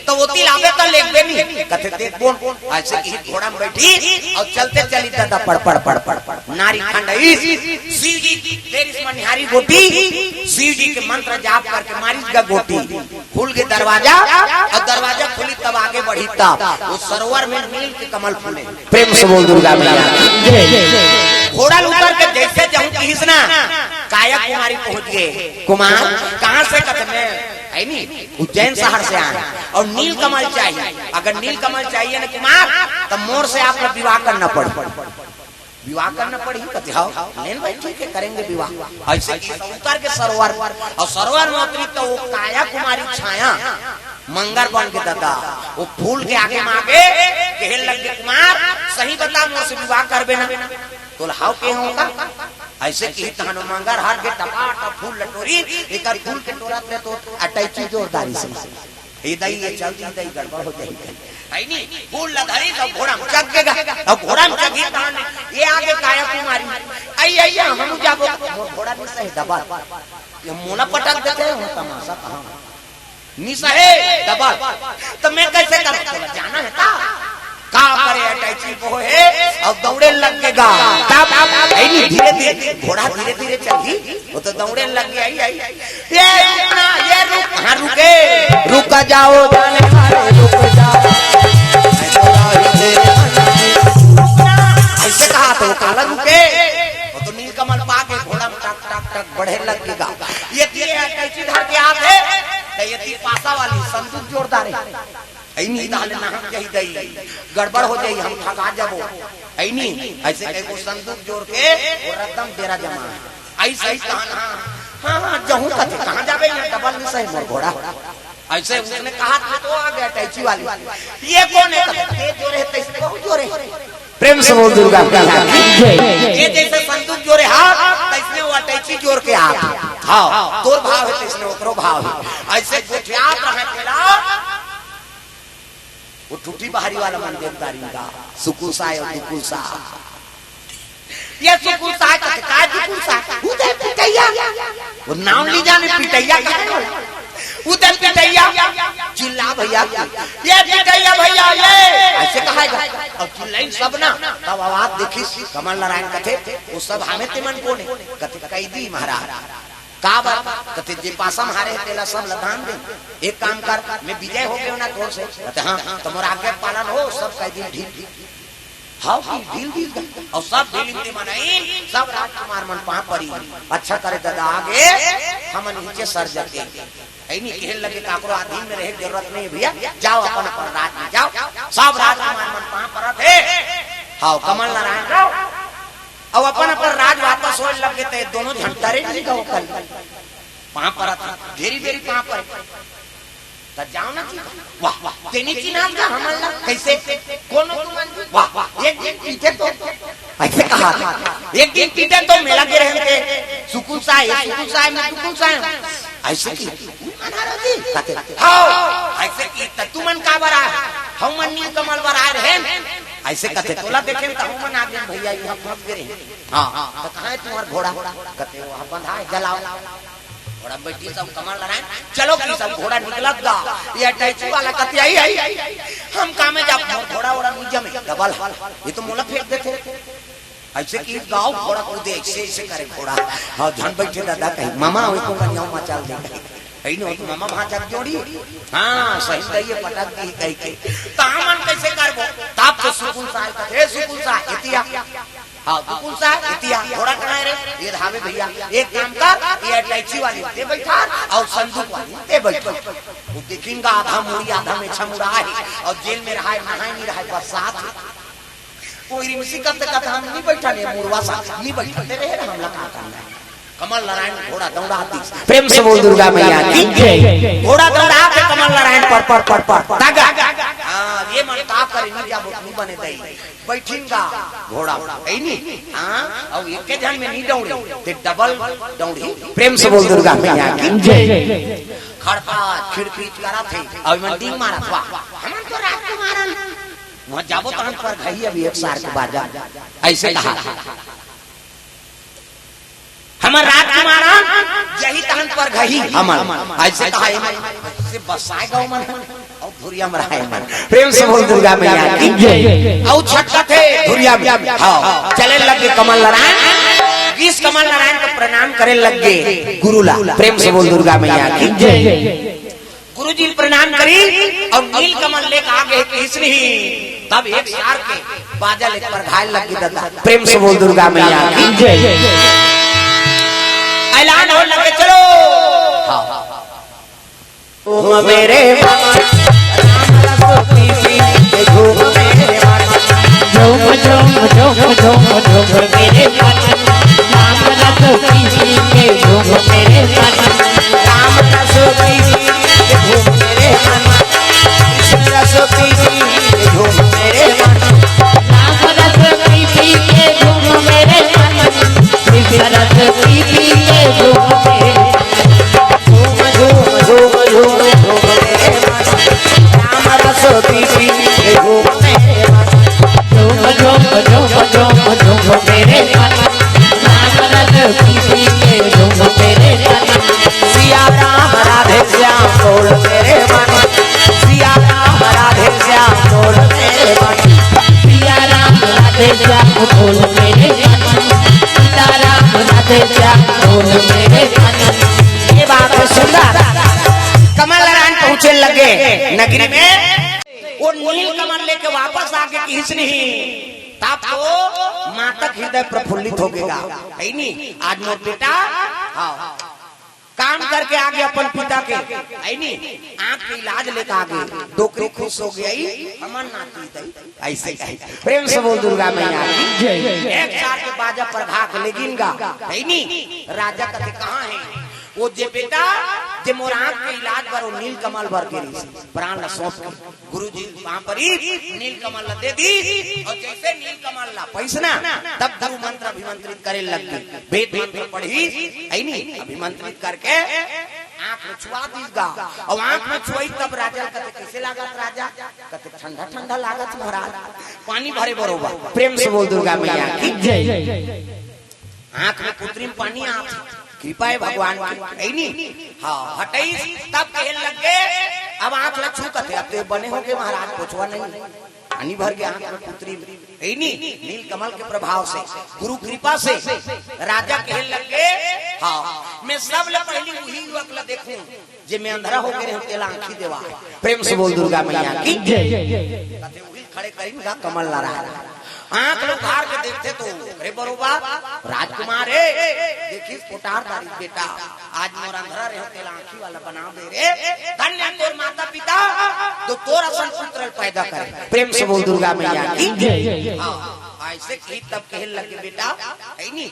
तो ओती लाबे तो लेबे नहीं, कथे, "देख बोल।" ऐसे की घोड़ा में बैठी और चलते चली दादा पड़ पड़ पड़ पड़ पड़ नारी खंड इस शिव जी तेरी मनिहारी गोटी, शिव जी के मंत्र जाप करके मारिस गा गोटी। खुल गे दरवाजा, और दरवाजा खुली तब आगे बढ़ी तब वो सरोवर में नील के कमल फूले। प्रेम से बोल दुर्गा मैया की। घोड़ा ल उतर के जैसे जाहूं किहिस ना, काया कुमारी पहुंच गए। "कुमार, कहाँ से?" कथे, "मैं है नी, उज्जैन शहर से आए और नील कमल चाहिए। अगर नील कमल चाहिए ना कुमार, तो मोर से आप लोग विवाह करना पड़े।" विवाह करना पड़ही, कथे, "हाँ, लेन भाई, ठीक है, करेंगे विवाह।" ऐसे की उतर के सरोवर, और सरोवर में उतरी तो वो काया कुमारी छाया मंगर बन के दादा, वो फूल के आगे मागे, कहे लग गे, "कुमार, सही बता, मोर से विवाह करबे ना?" तो "हाँ, के होगा?" ऐसे की तहन मंगर हर के टपा टप फूल लटोरी, एक फूल के टोरा पे तो अटैची जोरदारी से। "ए दाई, ए चल दी दाई, गड़बड़ हो जाही।" है नी? फूल ला धरी तो घोड़ा में चघ गेगा। अब घोड़ा में चघी तान, ये आगे काया कुमारी, "आई, आई, हम जाबो।" मोर घोड़ा नहीं सही दबा, ये मोला पटक देते हैं, तमाशा कहाँ? निशा हे, डबल। त मैं कइसे करँव? तोला जाना हे का? का करे, अटैची बोहे अउ दौड़े लग गे गा। तब, तब, नहीं, धीरे धीरे, घोड़ा धीरे धीरे चलही, वो तो दौड़े लग गे, आई, आई। ये रुक ना, ये रुक, हाँ, रुके। रुक जाओ, जाने वाले, रुक जाओ। अइसे कहा तो काला रुके, वो तो नीलकमल पाके घोड़ा में टक, टक, टक बढ़े लग गे गा। ये दिए अटैची धर के आत हे, त ये ती पासा वाली संदूक जोरदार हे। अइनी, ताहले नहक जाही दई, गड़बड़ हो जाही, हम ठगा जाबो। अइनी, अइसे कहिके संदूक जोर के वो रद्दा म डेरा जमा हे। अइसे ही कहा ना, हाँ, हाँ, जहूँ कथे, कहाँ जाबे, यहाँ डबल निशा हे मोर घोड़ा। अइसे उसने कहा था तो आ गया अटैची वाली। ये कोन हे? कथे, ये जोरे हे, तइसने बहुत जोरे हे। प्रेम से बोल दुर्गा मैया की जय। ये जइसे संदूक जोरे हाथ, तइसने वो अटैची जोर के हाथ। हाँ, तोर भाव हे, तइसने ओकरो भाव हे। अइसे गोठियात रहे तेला। वो ठूठी बाहरी वाला मन देवदारी का, सुकुसा हे, दुकुसा। ये सुकुसा हे, कथे, का दुकुसा हे? उदय पिटैया। वो नाम ली जाने, पिटैया कहे वाला। उदय पिटैया। चिल्ला भैया, ये पिटैया भैया, ये। अइसे कहा हे। अउ चिल्लाइन सब ना, तब आवाज देखिस, कमल नारायण कथे, वो सब हमें तिमन कोन हे? कथे, कैदी महाराज। काबर? कथे, जे पासा म हारे हे, तेला सब ल दान दे। एक काम कर, मैं विजय हो गेंव ना तोर से। कथे, हाँ, त मोर आज्ञा पालन हो, सब कैदी ढील। हाँ, ढील, ढील, ढील। अउ सब ढील इंते मनई, सब राजकुमार मन पाँव परी। अच्छा करे ददा आगे, हमन नीचे सर जाते। अइनी कहे लगे, काकरो अधीन में रहे के जरूरत नहीं हे भैया, जाओ अपन अपन राज में जाओ। सब राजकुमार मन पाँव परत हे। हाँ, कमल नारायण जाओ। अउ अपन अपन राज वापस होए लग गे, त दोनों झन डरे नहीं गा ओकर। पाँव परत, घेरी बेरी पाँव परत। त जाओ ना जी। वाह, वाह, तेनी चिन्हात गा हमन ला, कइसे? कोनो तुमन जी? वाह, वाह, एक दिन पीटे तो। अइसे कहा। एक दिन पीटे तो मेला गे रहेन ते। सुकुसा हे, सुकुसा हे, मैं सुकुसा हूँ। अइसे कि? अनारो जी। कथे, हाँ, अइसे कि त तुमन काबर आए? हमन नीलकमल बर आए रहेन। अइसे कथे, तोला देखेन त हमन आ गेन भैया, इहाँ पहुँच गे रहेन। हाँ, त कहाँ हे तुम्हार घोड़ा? कथे, वो बंधा हे, जलाओ। घोड़ा बइठिस अउ कमल नारायण, चलो कि सब घोड़ा निकलत गा। ये अटैची वाला कथे, आई, आई, हम कामे जाबो, मोर घोड़ा ओड़ा नइ जमे, डबल हे। ये तो मोला फेंक देथे। अइसे कि गाँव घोड़ा कूदे, अइसे, अइसे करे घोड़ा। हाँ, झन बइठे ददा कही, मामा, ओई को कनियाव मचाल दे कही। कही न, तो मामा भांचा के जोड़ी। हाँ, सही कहिए, पटक दी कहिके। त हमन कइसे करबो? तब तो सुकुसा हे कथे, सुकुसा हे, एती आ। हाँ, दुकुसा हे, एती आ, घोड़ा कहाँ हे रे? ये धावे भैया, एक काम कर, ये अटैची वाली ते बइठार अउ संदूक वाली ते बइठार। वो देखेन गा आधा मुड़ी, आधा मेछा मुड़ा हे, अउ जेल में रहा हे, नहाए नहीं रहा हे, बरसात हे। वो रिमसी करते करते हम नहीं बइठन, ये मुड़वा सा नहीं बइठन, ते रहे रे, हमला का करना हे? कमल नारायण घोड़ा दौड़ातिस। प्रेम से बोल दुर्गा मैया की जय। घोड़ा दौड़ात हे कमल नारायण पर, पर, पर, पर, तागा। हाँ, ये मन का करे, नहीं जाबो, नहीं बने दई। बइठिन गा घोड़ा, अइनी? हाँ, अउ एके झन में नहीं दौड़ी, ते डबल दौड़ी। प्रेम से बोल दुर्गा मैया की जय। खड़पा, खिड़पीट करत हे, अउ मन डींग मारत, वाह, हमन तो राजकुमार हन। वहाँ जाबो तहन परघाही अभी एक सार के बाजा। अइसे कहा। हमर राजकुमार हन, जाही तहन परघाही हमन। अइसे कहा, एमन से बसाए गा ओमन, अउ धुरिया म रहा हे एमन। प्रेम से बोल दुर्गा मैया की जय। अउ छटकत हे धुरिया में। हाँ, चले लग गे कमल नारायण, गिस कमल नारायण को प्रणाम करे लग गे गुरु ला। प्रेम से बोल दुर्गा मैया की जय। गुरुजी प्रणाम करिन अउ नील कमल लेके आ गे किसनी। तब एक सार के बाजा लेके परघाए लग गे ददा। प्रेम से बोल दुर्गा मैया की जय। ऐलान होए लगे, चलो। हाँ। घूम मेरे मन, राम रस पी पी के घूम मेरे मन। झूम, झूम, झूम, झूम, झूम मेरे मन। राम रस पी पी के झूम मेरे मन। राम रस पी पी के घूम मेरे मन। कृष्ण रस पी पी के घूम मेरे मन। राम रस पी पी के घूम मेरे मन। कृष्ण रस पी पी के घूम मेरे मन। झूम, झूम, झूम, झूम, झूम मेरे मन। राम रस पी पी के झूम मेरे मन। झूम, झूम, झूम, झूम, झूम मेरे मन। राम रस पी पी के झूम मेरे मन। सिया राम राधे श्याम बोल मेरे के किहिस नहीं, तब तो माता के हृदय प्रफुल्लित हो गेगा, है नी? आज मोर बेटा, हाँ, काम करके आगे अपन पिता के, है नी? आँख के इलाज लेके आगे, डोकरी खुश हो गई, हमर नाती दई, ऐसे कही। प्रेम से बोल दुर्गा मैया की। एक साल के बाजा पर भाग लेगिन गा, है नी? राजा कथे, कहाँ है वो जे बेटा, जे मोर आँख के इलाज बर वो नील कमल बर के रहिस, प्राण ला सौंप के गुरुजी पाँव परी, नील कमल ला दे दी, और जैसे नील कमल ला पइस ना, तब गुरु मंत्र अभिमंत्रित करे लग गई। वेद मंत्र पढ़ी, है नी, अभिमंत्रित करके आँख में छुआ दीस गा, और आँख में छुआई तब राजा कथे, कैसे लागत राजा? कथे, ठंडा ठंडा लागत महाराज, पानी भरे बरोबर। प्रेम से बोल दुर्गा मैया की। आँख में पुतरी में पानी आत हे, कृपा है भगवान की, है नी? हाँ, हटइस, तब कहे लग गे, अब आँख ला छू कथे, अब तो बने हो गे महाराज, पोछवा नहीं, पानी भर के आँख में पुतरी में, है नी? नील कमल के प्रभाव से, गुरु कृपा से, राजा कहे लग गे, हाँ, मैं सब ले पहली वही युवक ला देखूं, जे मैं अंधरा हो गे रहेंव, तेला आँखी देवा। प्रेम से बोल दुर्गा मैया की। कथे उही खड़े करिन गा कमल नारायण। आँख ला उघार के देखथे तो, अरे बरोबर, राजकुमार हे, देखिस कोठार दारी बेटा, आज मोर अंधरा रहेंव, तेला आँखी वाला बना दे रे। धन्य तोर माता पिता, जो तोर असन पुत्र पैदा करे। प्रेम से बोल दुर्गा मैया की। हाँ, ऐसे कही तब कहे लगे, बेटा, है नी?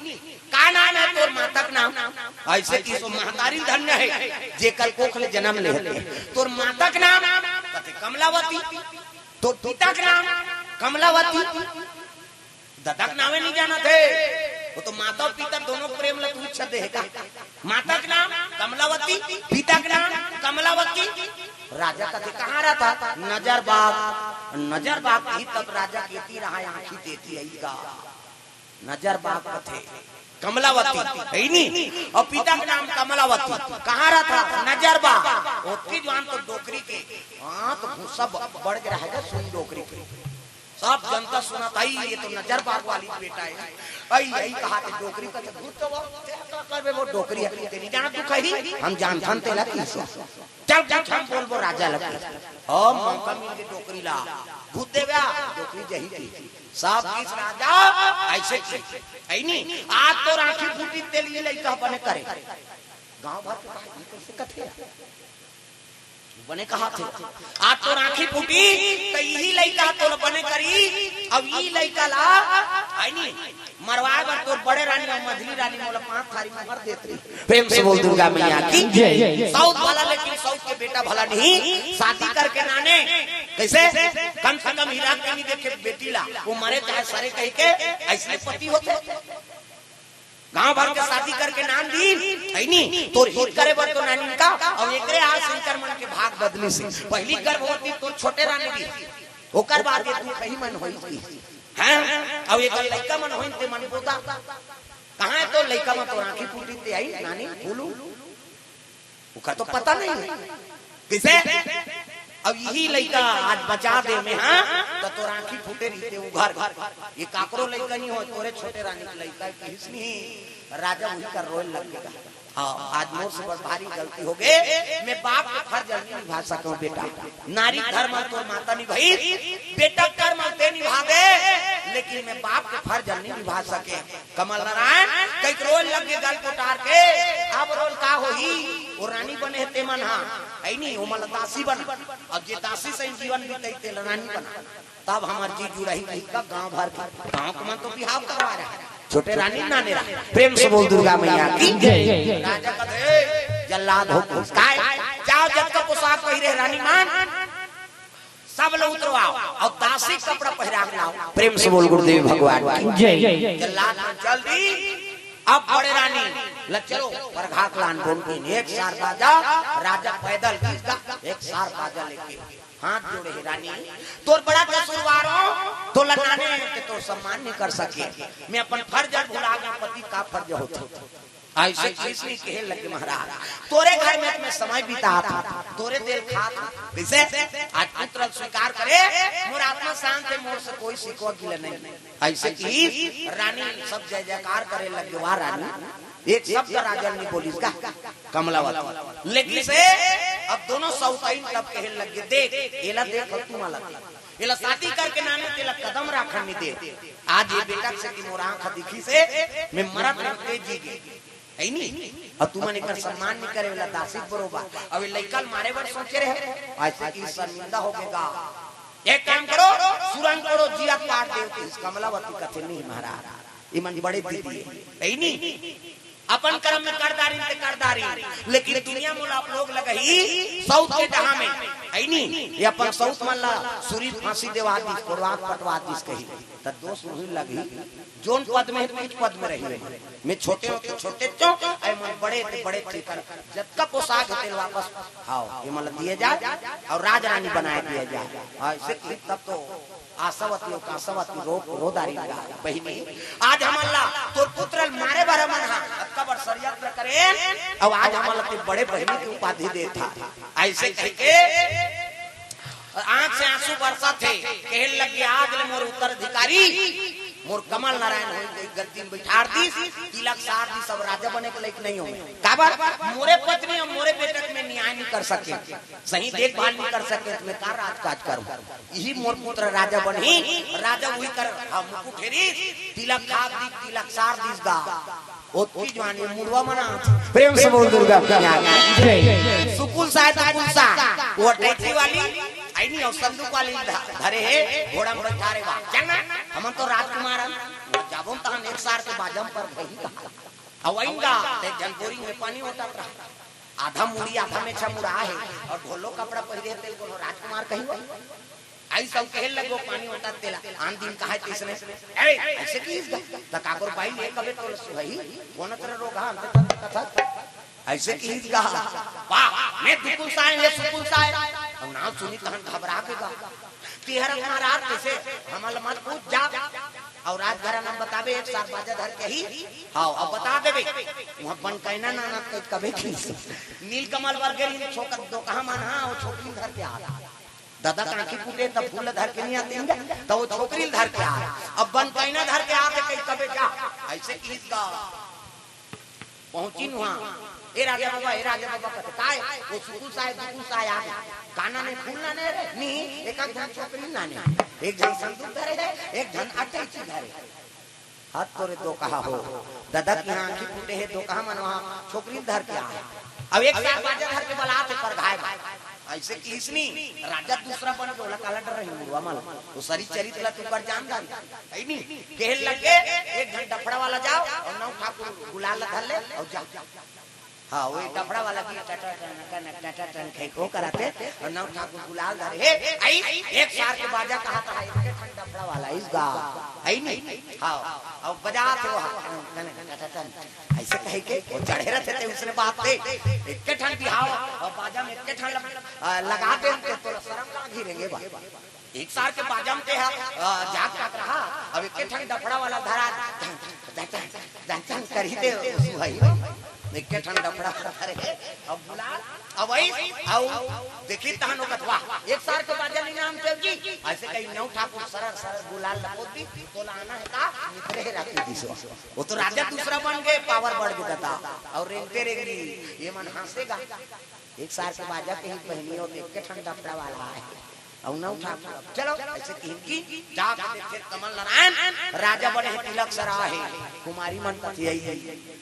का नाम है तोर माता के नाम? ऐसे कहिस, ओ महतारी धन्य है, जेकर कोख ले जन्म ले हते। तोर माता के नाम? कथे, कमलावती। तोर पिता के नाम? कमलावती। ददा के नामे नहीं जानत हे। वो तो माता और पिता दोनों प्रेम ला तू इच्छा दे हे का? माता के नाम कमलावती, पिता के नाम कमलावती। राजा कथे, कहाँ रहता? नजर बाग। नजर बाग कही तब राजा केती रहा, आँखी देती आई गा। नजर बाग कथे, कमलावती, है नी? और पिता के नाम कमलावती। कहाँ रहता? नजर बाग। ओतकी जुवान तो डोकरी के, हाँ, तो भूसा ब-, बढ़ के रहेगा, सुन डोकरी के। सब जनता सुनत, "आई, ये तो नजर बाग वाली बेटा है।" आई, आई कहा थे डोकरी का, तो भूत तो वो, ते का करबे, वो डोकरी है, तेरी जान तू कही, हम जानथन तेला किसे। चल, चल, हम बोलबो राजा लगे। ओ, मौका मिल के डोकरी ला, भूत देवा, डोकरी जही की। सब किस राजा, ऐसे की। ऐ नी, आज तोर आँखी फूटी तेल ये लइका बने करे। गाँव भर के कहा, "ये कैसे कथे यार?" बने कहा थे, "आज तोर आँखी फूटी, त इही लइका तोर बने करी, अब ई लइका ला, ऐ नी, मरवाए बर तोर बड़े रानी और मझली रानी मोला पाँच थारी में मर देत रही।" प्रेम से बोल दुर्गा मैया की जय। साउथ वाला, लेकिन साउथ के बेटा भला नहीं, शादी करके नाने, कैसे? कम से कम हीरा के नहीं देखे बेटी ला, वो मरे चाहे सरे कह के, ऐसने पति होथे। गाँव भर के शादी करके नान दी, है नी? तोर हित करे बर तो नानी का, और एकरे आज शंकर मन के भाग बदली से। पहली गर्भवती तोर छोटे रानी भी, ओकर बाद ये तू कहीं मन होई की। हैं? और एक लइका मन होई ते मन बोता। कहाँ है तो लइका मन तोर आँखी फूटी ते आई, नानी, फूलू? ओकर तो पता नहीं है। किसे? अब यही लइका आज बचा दे में, हाँ, तो तोर आँखी फूटे रहिते उघर। ये काकरो लइका नहीं हो, तोरे छोटे रानी के लइका किस नहीं, राजा वही कर रोए लग गया। हाँ, आज मोर से बड़ भारी गलती हो गए, मैं बाप के फर्ज नहीं निभा सकूं बेटा। नारी धर्म तोर माता निभाई, बेटा कर्म ते निभा दे, लेकिन मैं बाप के फर्ज नहीं निभा सके। कमल नारायण कई रोल लग के गल कोटार के, अब रोल का होही? वो रानी बने हे ते मन हा, है नी, वो मन दासी बना। अब जे दासी से जीवन बीते ते रानी बना। तब हमर जी जुड़ही नहीं का गाँव भर के, गाँव के मन तो बिहाव करवा रहा। छोटे रानी नाने रहा। प्रेम से बोल दुर्गा मैया की जय। राजा कथे, जल्लाद हो काय? जाओ जतका पोशाक पहिरे रानी मान, सब ला उतरवाओ और दासी कपड़ा पहिरा के लाओ। प्रेम से बोल गुरुदेव भगवान की जय। जल्लाद मन चल दी, अब बड़े रानी ल चलो परघाक लान बोल के एक सार बाजा, राजा पैदल खींचता एक सार बाजा लेके हाथ जोड़े हे रानी, तोर बड़ा कसूरवार हो, तो लनाने के तोर सम्मान नहीं कर सके। मैं अपन फर्ज भुला गया, पति का फर्ज होता। ऐसे किस नहीं कहे लगे महाराज, तोरे घर में मैं समय बितात हूँ, तोरे देल खात हूँ। कैसे? आज पुत्र स्वीकार करे, मोर आत्मा शांत है, मोर से कोई शिकवा गिला नहीं। ऐसे की रानी सब जय जयकार करे लगे, वाह रानी, एक शब्द राजन नहीं बोलिस का कमलावती। लेकिन से अब दोनों सौताइन तब कहे लगे, देख, एला देख, तू माला देख। एला शादी करके नाने तेला कदम राखन नइ दे। आज ये बेटा से कि मोर आँख दिखिस हे, मैं मरत रहितेंव जी गे। हइ नी? अउ तुमन एकर सम्मान नइ करे, एला दासी बरोबर। अउ ये लइका ल मारे बर सोचे रहे, अइसे कि शर्मिंदा होगे गा। एक काम करो, सुरंग कोड़ो, जिया काट देव, कमलावती कथे नहीं महाराज, इमन बड़े दीदी हे, हइ नी? अपन करम में कर डारिन ते कर डारिन, लेकिन दुनिया मोला अपलोग लगही सउत के डहा में, हइ नी? ये अपन सउत मन ला सुरी फांसी देवा दिस, कोड़वा पटवा दिस कही, त दोष उही लगही। जोन पद में हे, उच पद में रही। मैं छोटे हों त छोटे चो, अउ मन बड़े ते बड़े चो, जतका पोसाक हे तेला वापस, हाँ, ये मन ला दिए जाए अउ राजरानी बनाए दिए जाए। हाँ, अइसे कि तब तो आशावती अउ काशावती रो, रो डारिन गा बहिनी। आज हमन ला तोर पुत्र ल मारे बर हमन हा अतका बड़ षड्यंत्र करेन, अउ आज हमन ला ते बड़े बहिनी के उपाधि देत हा। अइसे कहिके आँख से आँसू बरसत हे, कहे लगे, "आज ले मोर उत्तराधिकारी मोर कमल नारायण होई गई, गद्दी में बइठार दिस, तिलक सार दिस, अब राजा बने के लायक नइ हों।" काबर? मोरे पत्नी अउ मोरे बेटा के मैं न्याय नइ कर सकेंव, सही देखभाल नइ कर सकेंव, त मैं का राजकाज करहूँ? इही मोर पुत्र राजा बनही, राजा उही कर, हाँ, मुकुट हेरिस, तिलक खाब दिस, तिलक सार दिस गा। ओतकी जवान ये मुड़वा मन आथे। प्रेम से बोल दुर्गा मैया की। जय। सुकुल साय, दुकुल साय, वो अटैची वाली, हइ नी, अउ संदूक वाली ध-, धरे हे, घोड़ा में बइठारे बा। चल ना, हमन तो राजकुमार हन, जाबो तहन एक सार के बाजा म परबो कहा। अउ अइंगा, ते झन बोरिंग में पानी ओटत रहा। आधा मुड़ी, आधा मेछा मुड़ा हे, अउ ढोलो कपड़ा पहिरे हे, तेला कोनो राजकुमार कही? अइसे कहे लगे, पानी ओटत तेला, आन दिन कहा तइसने, "ए, अइसे किहिस गा, त काकर बाई ले कबे तोला सुहई, कोन तरह रोगहा, अंत तंत कथा, अइसे किहिस गा।" वाह, मैं दुकुल साय, ये सुकुल साय, अउ नाम सुनी तहन घबरा गे गा। तेहर हमार रात कइसे, हमन ल मत पूछ जा। अउ राजघराना म बताबे, एक सार बाजा धर के ही, हाँ, अउ बता देबे, उहाँ बनकैना नाना कबे किहिस। नीलकमल बर गे रिहिन छोकर दोकहा मन, हाँ, अउ छोकरी धर के आ। ददा के आँखी फूटे त फूल धर के नइ आते हैं, त वो छोकरी धर के आ। अब बनकैना धर के आते कही कबे जा, अइसे किहिस गा। पहुँचिन उहाँ, "ए राजा बबा, ए राजा बबा," कथे, "काय?" "वो सुकुल साय, दुकुल साय आ गे।" "का नाने, फूल नाने रे?" "नी, एक आध झन छोकरी नाने, एक झन संदूक धरे हे, एक झन अटैची धरे।" हद तोरे दोकहा हो, ददा के यहाँ आँखी फूटे हे, दोकहा मन वहाँ छोकरी धर के आ। अब एक सार बाजा धर के बलात हे परघाय बर। अइसे किहिस नी, राजा दूसरा बन के ओला काला डर रही मुड़वा मन, वो सरी चरित ला तू कर जान डारी, हइ नी? कहे लगे, "एक झन डफड़ा वाला जाव अउ नौ ठाकुर गुलाल ला धर ले अउ जा।" हाँ, वही डफड़ा वाला भी टटा टन, टन, टटा टन कहिके वो कराथे, अउ नौ ठाकुर गुलाल धरे हे, अइस एक सार के बाजा कहा था, एक ठन डफड़ा वाला, अइस गा, हइ नी? हाँ, अउ बजाथे वो, टन, टन, टटा टन, अइसे कहिके, वो चढ़े रहिथे ते उसने बात दे, एक ठन बिहाव, अउ बाजा में एक ठन ल-, अ, लगा दे, तो तोला शरम लाग ही रहेंगे बा। एक सार के बाजा म ते ह, अ, जात पात रहा, अब एक ठन डफड़ा वाला धरा, दन, दन, दन, दन करी दे, उसु हई हो। एक ठन डफड़ा वाला धरे, अब बुला, अब वही, अउ देखी तहन ओकत, "वाह, एक सार के बाजा ले नाम चल जी।" अइसे कही नौ ठाकुर सरर, सरर गुलाल लपोत दी, "तोला आना हे का?" निकले हे राखी दिसो। वो तो राजा दूसरा बन गे, पावर बढ़ गे ददा, अउ रेंगते रेंगी, ये मन हँसेगा। एक सार के बाजा कही बहिनी हो, देख के ठंडा पड़ा वाला हे। अउ नौ ठाकुर, चलो, अइसे कहिन कि जाके देखे कमल नारायण, राजा बने हे, तिलक सरा हे, कुमारी मन कथे,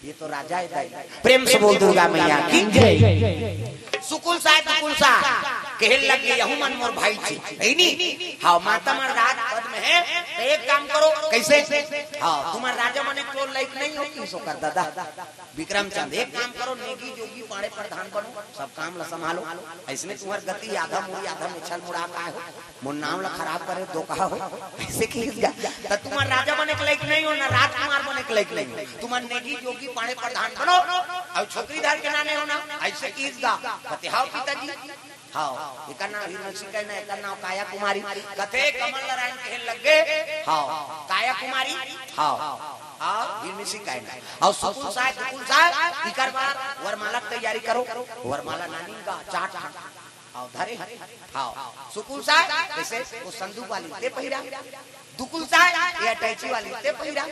"ये तो राजा हे दाई।" प्रेम से बोल दुर्गा मैया की जय। सुकुल साय, दुकुल साय, कहे लगे, "यहू मन मोर भाई छे, हे नी?" हाँ, माता मन राजपद में हे, तो एक काम करो, कइसे? हाँ, तुम्हर राजा बने के लायक नइ हो, किहिस ओकर ददा। विक्रमचंद, एक काम करो, नेगी जोगी पाड़े प्रधान बनो, सब काम ला संभालो। अइसने तुम्हर गति आधा मुड़ी, आधा मेछा ल मुड़ा काय हो, मोर नाम ला खराब करे दोकहा हो। अइसे किहिस गा, त तुम्हर राजा बने के लायक नइ हो, ना राजकुमार बने के लायक नइ हो। तुम्हर नेगी जोगी पाड़े प्रधान बनो, अउ छोकरी धर के नाने हो ना, अइसे किहिस गा। कथे, "हव पिताजी।" हव, एकर नाम हिरमिसी कहे ना, एकर नाम काया कुमारी। कथे कमल नारायण कहे लगे, हव, काया कुमारी, हव, हव, हिरमिसी कहे ना। अउ सुकुल साय, दुकुल साय, इकर बार वरमाला के तैयारी करो। वरमाला नानी का चाट, हव, धरे, हव, सुकुल साय, अइसे वो संदूक वाली ते पहिरा, दुकुल साय, ये अटैची वाली ते पहिरा।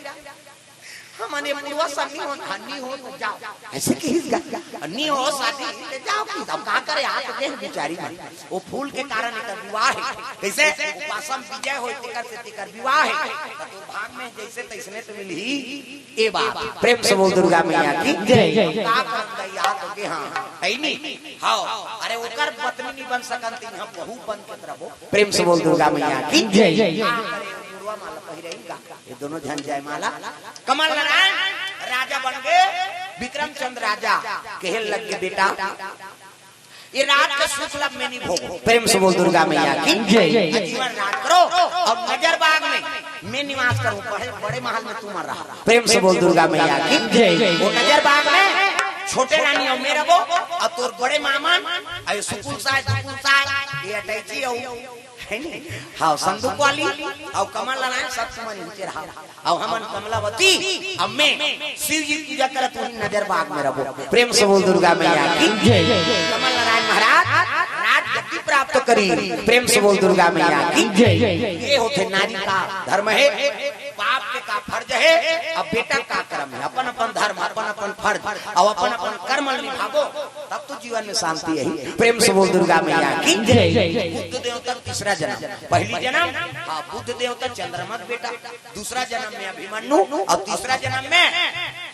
हमन ये पुरवा सन्नी हो, हन्नी हो, तो जाव। अइसे किहिस गा। नी हो शादी, ले जाओ कि तब का करे, हाथ देख बिचारी मन। वो फूल के कारण एकर विवाह हे। कैसे? उपासम विजय होय, तेकर से तेकर विवाह हे। त तोर भाग में जैसे तैसने तो मिलही। ए बात, प्रेम से बोल दुर्गा मैया की जय। का करन दई यार तो के, हाँ, है नी? हाँ, अरे ओकर पत्नी नहीं बन सकन, तीन हम बहू बन के रहो। प्रेम से बोल दुर्गा मैया की जय। का करे, मुड़वा माला पहिरे ही का? ये दोनों झन जयमाला। कमल नारायण राजा बन गए, विक्रमचंद राजा कहे लग गए, बेटा, ये राज के सुख लाभ मैं नहीं भोगो। प्रेम से बोल दुर्गा मैया की जय। जीवन राज करो और नजर बाग में मैं निवास करूं, बड़े, बड़े महल में तुम रहा। प्रेम से बोल दुर्गा मैया की जय। वो नजर बाग में छोटे रानी और मैं रहो, और तोर बड़े मामन, अरे सुकुल साय, सुकुल साय, ये अटैची हो, है नी? हाँ, संदूक वाली, और कमल नारायण सब तुमन नीचे रहा। अब हमन कमलावती, अब मैं शिव जी पूजा करत वही नजर बाग में रहो। प्रेम से बोल दुर्गा मैया की जय। कमल नारायण महाराज राज गद्दी प्राप्त करी। प्रेम से बोल दुर्गा मैया की जय। ये होथे नारी का धर्म हे, बाप के का फर्ज हे, अब बेटा का कर्म हे, अपन अपन धर्म, अपन अपन फर्ज, और अपन अपन कर्म निभावो, तब तो जीवन में शांति हे। प्रेम से बोल दुर्गा मैया की जय। बुद्ध देवता तीसरा जन्म, पहली जन्म, हाँ, बुद्ध देवता चंद्रमा के बेटा, दूसरा जन्म में अभिमन्यु और तीसरा जन्म में,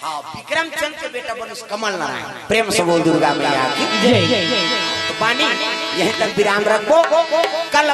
हाँ, विक्रमचंद के बेटा बनिस कमल नारायण। प्रेम से बोल दुर्गा मैया की जय। तो बानी यहीं तक विराम रखबो। कल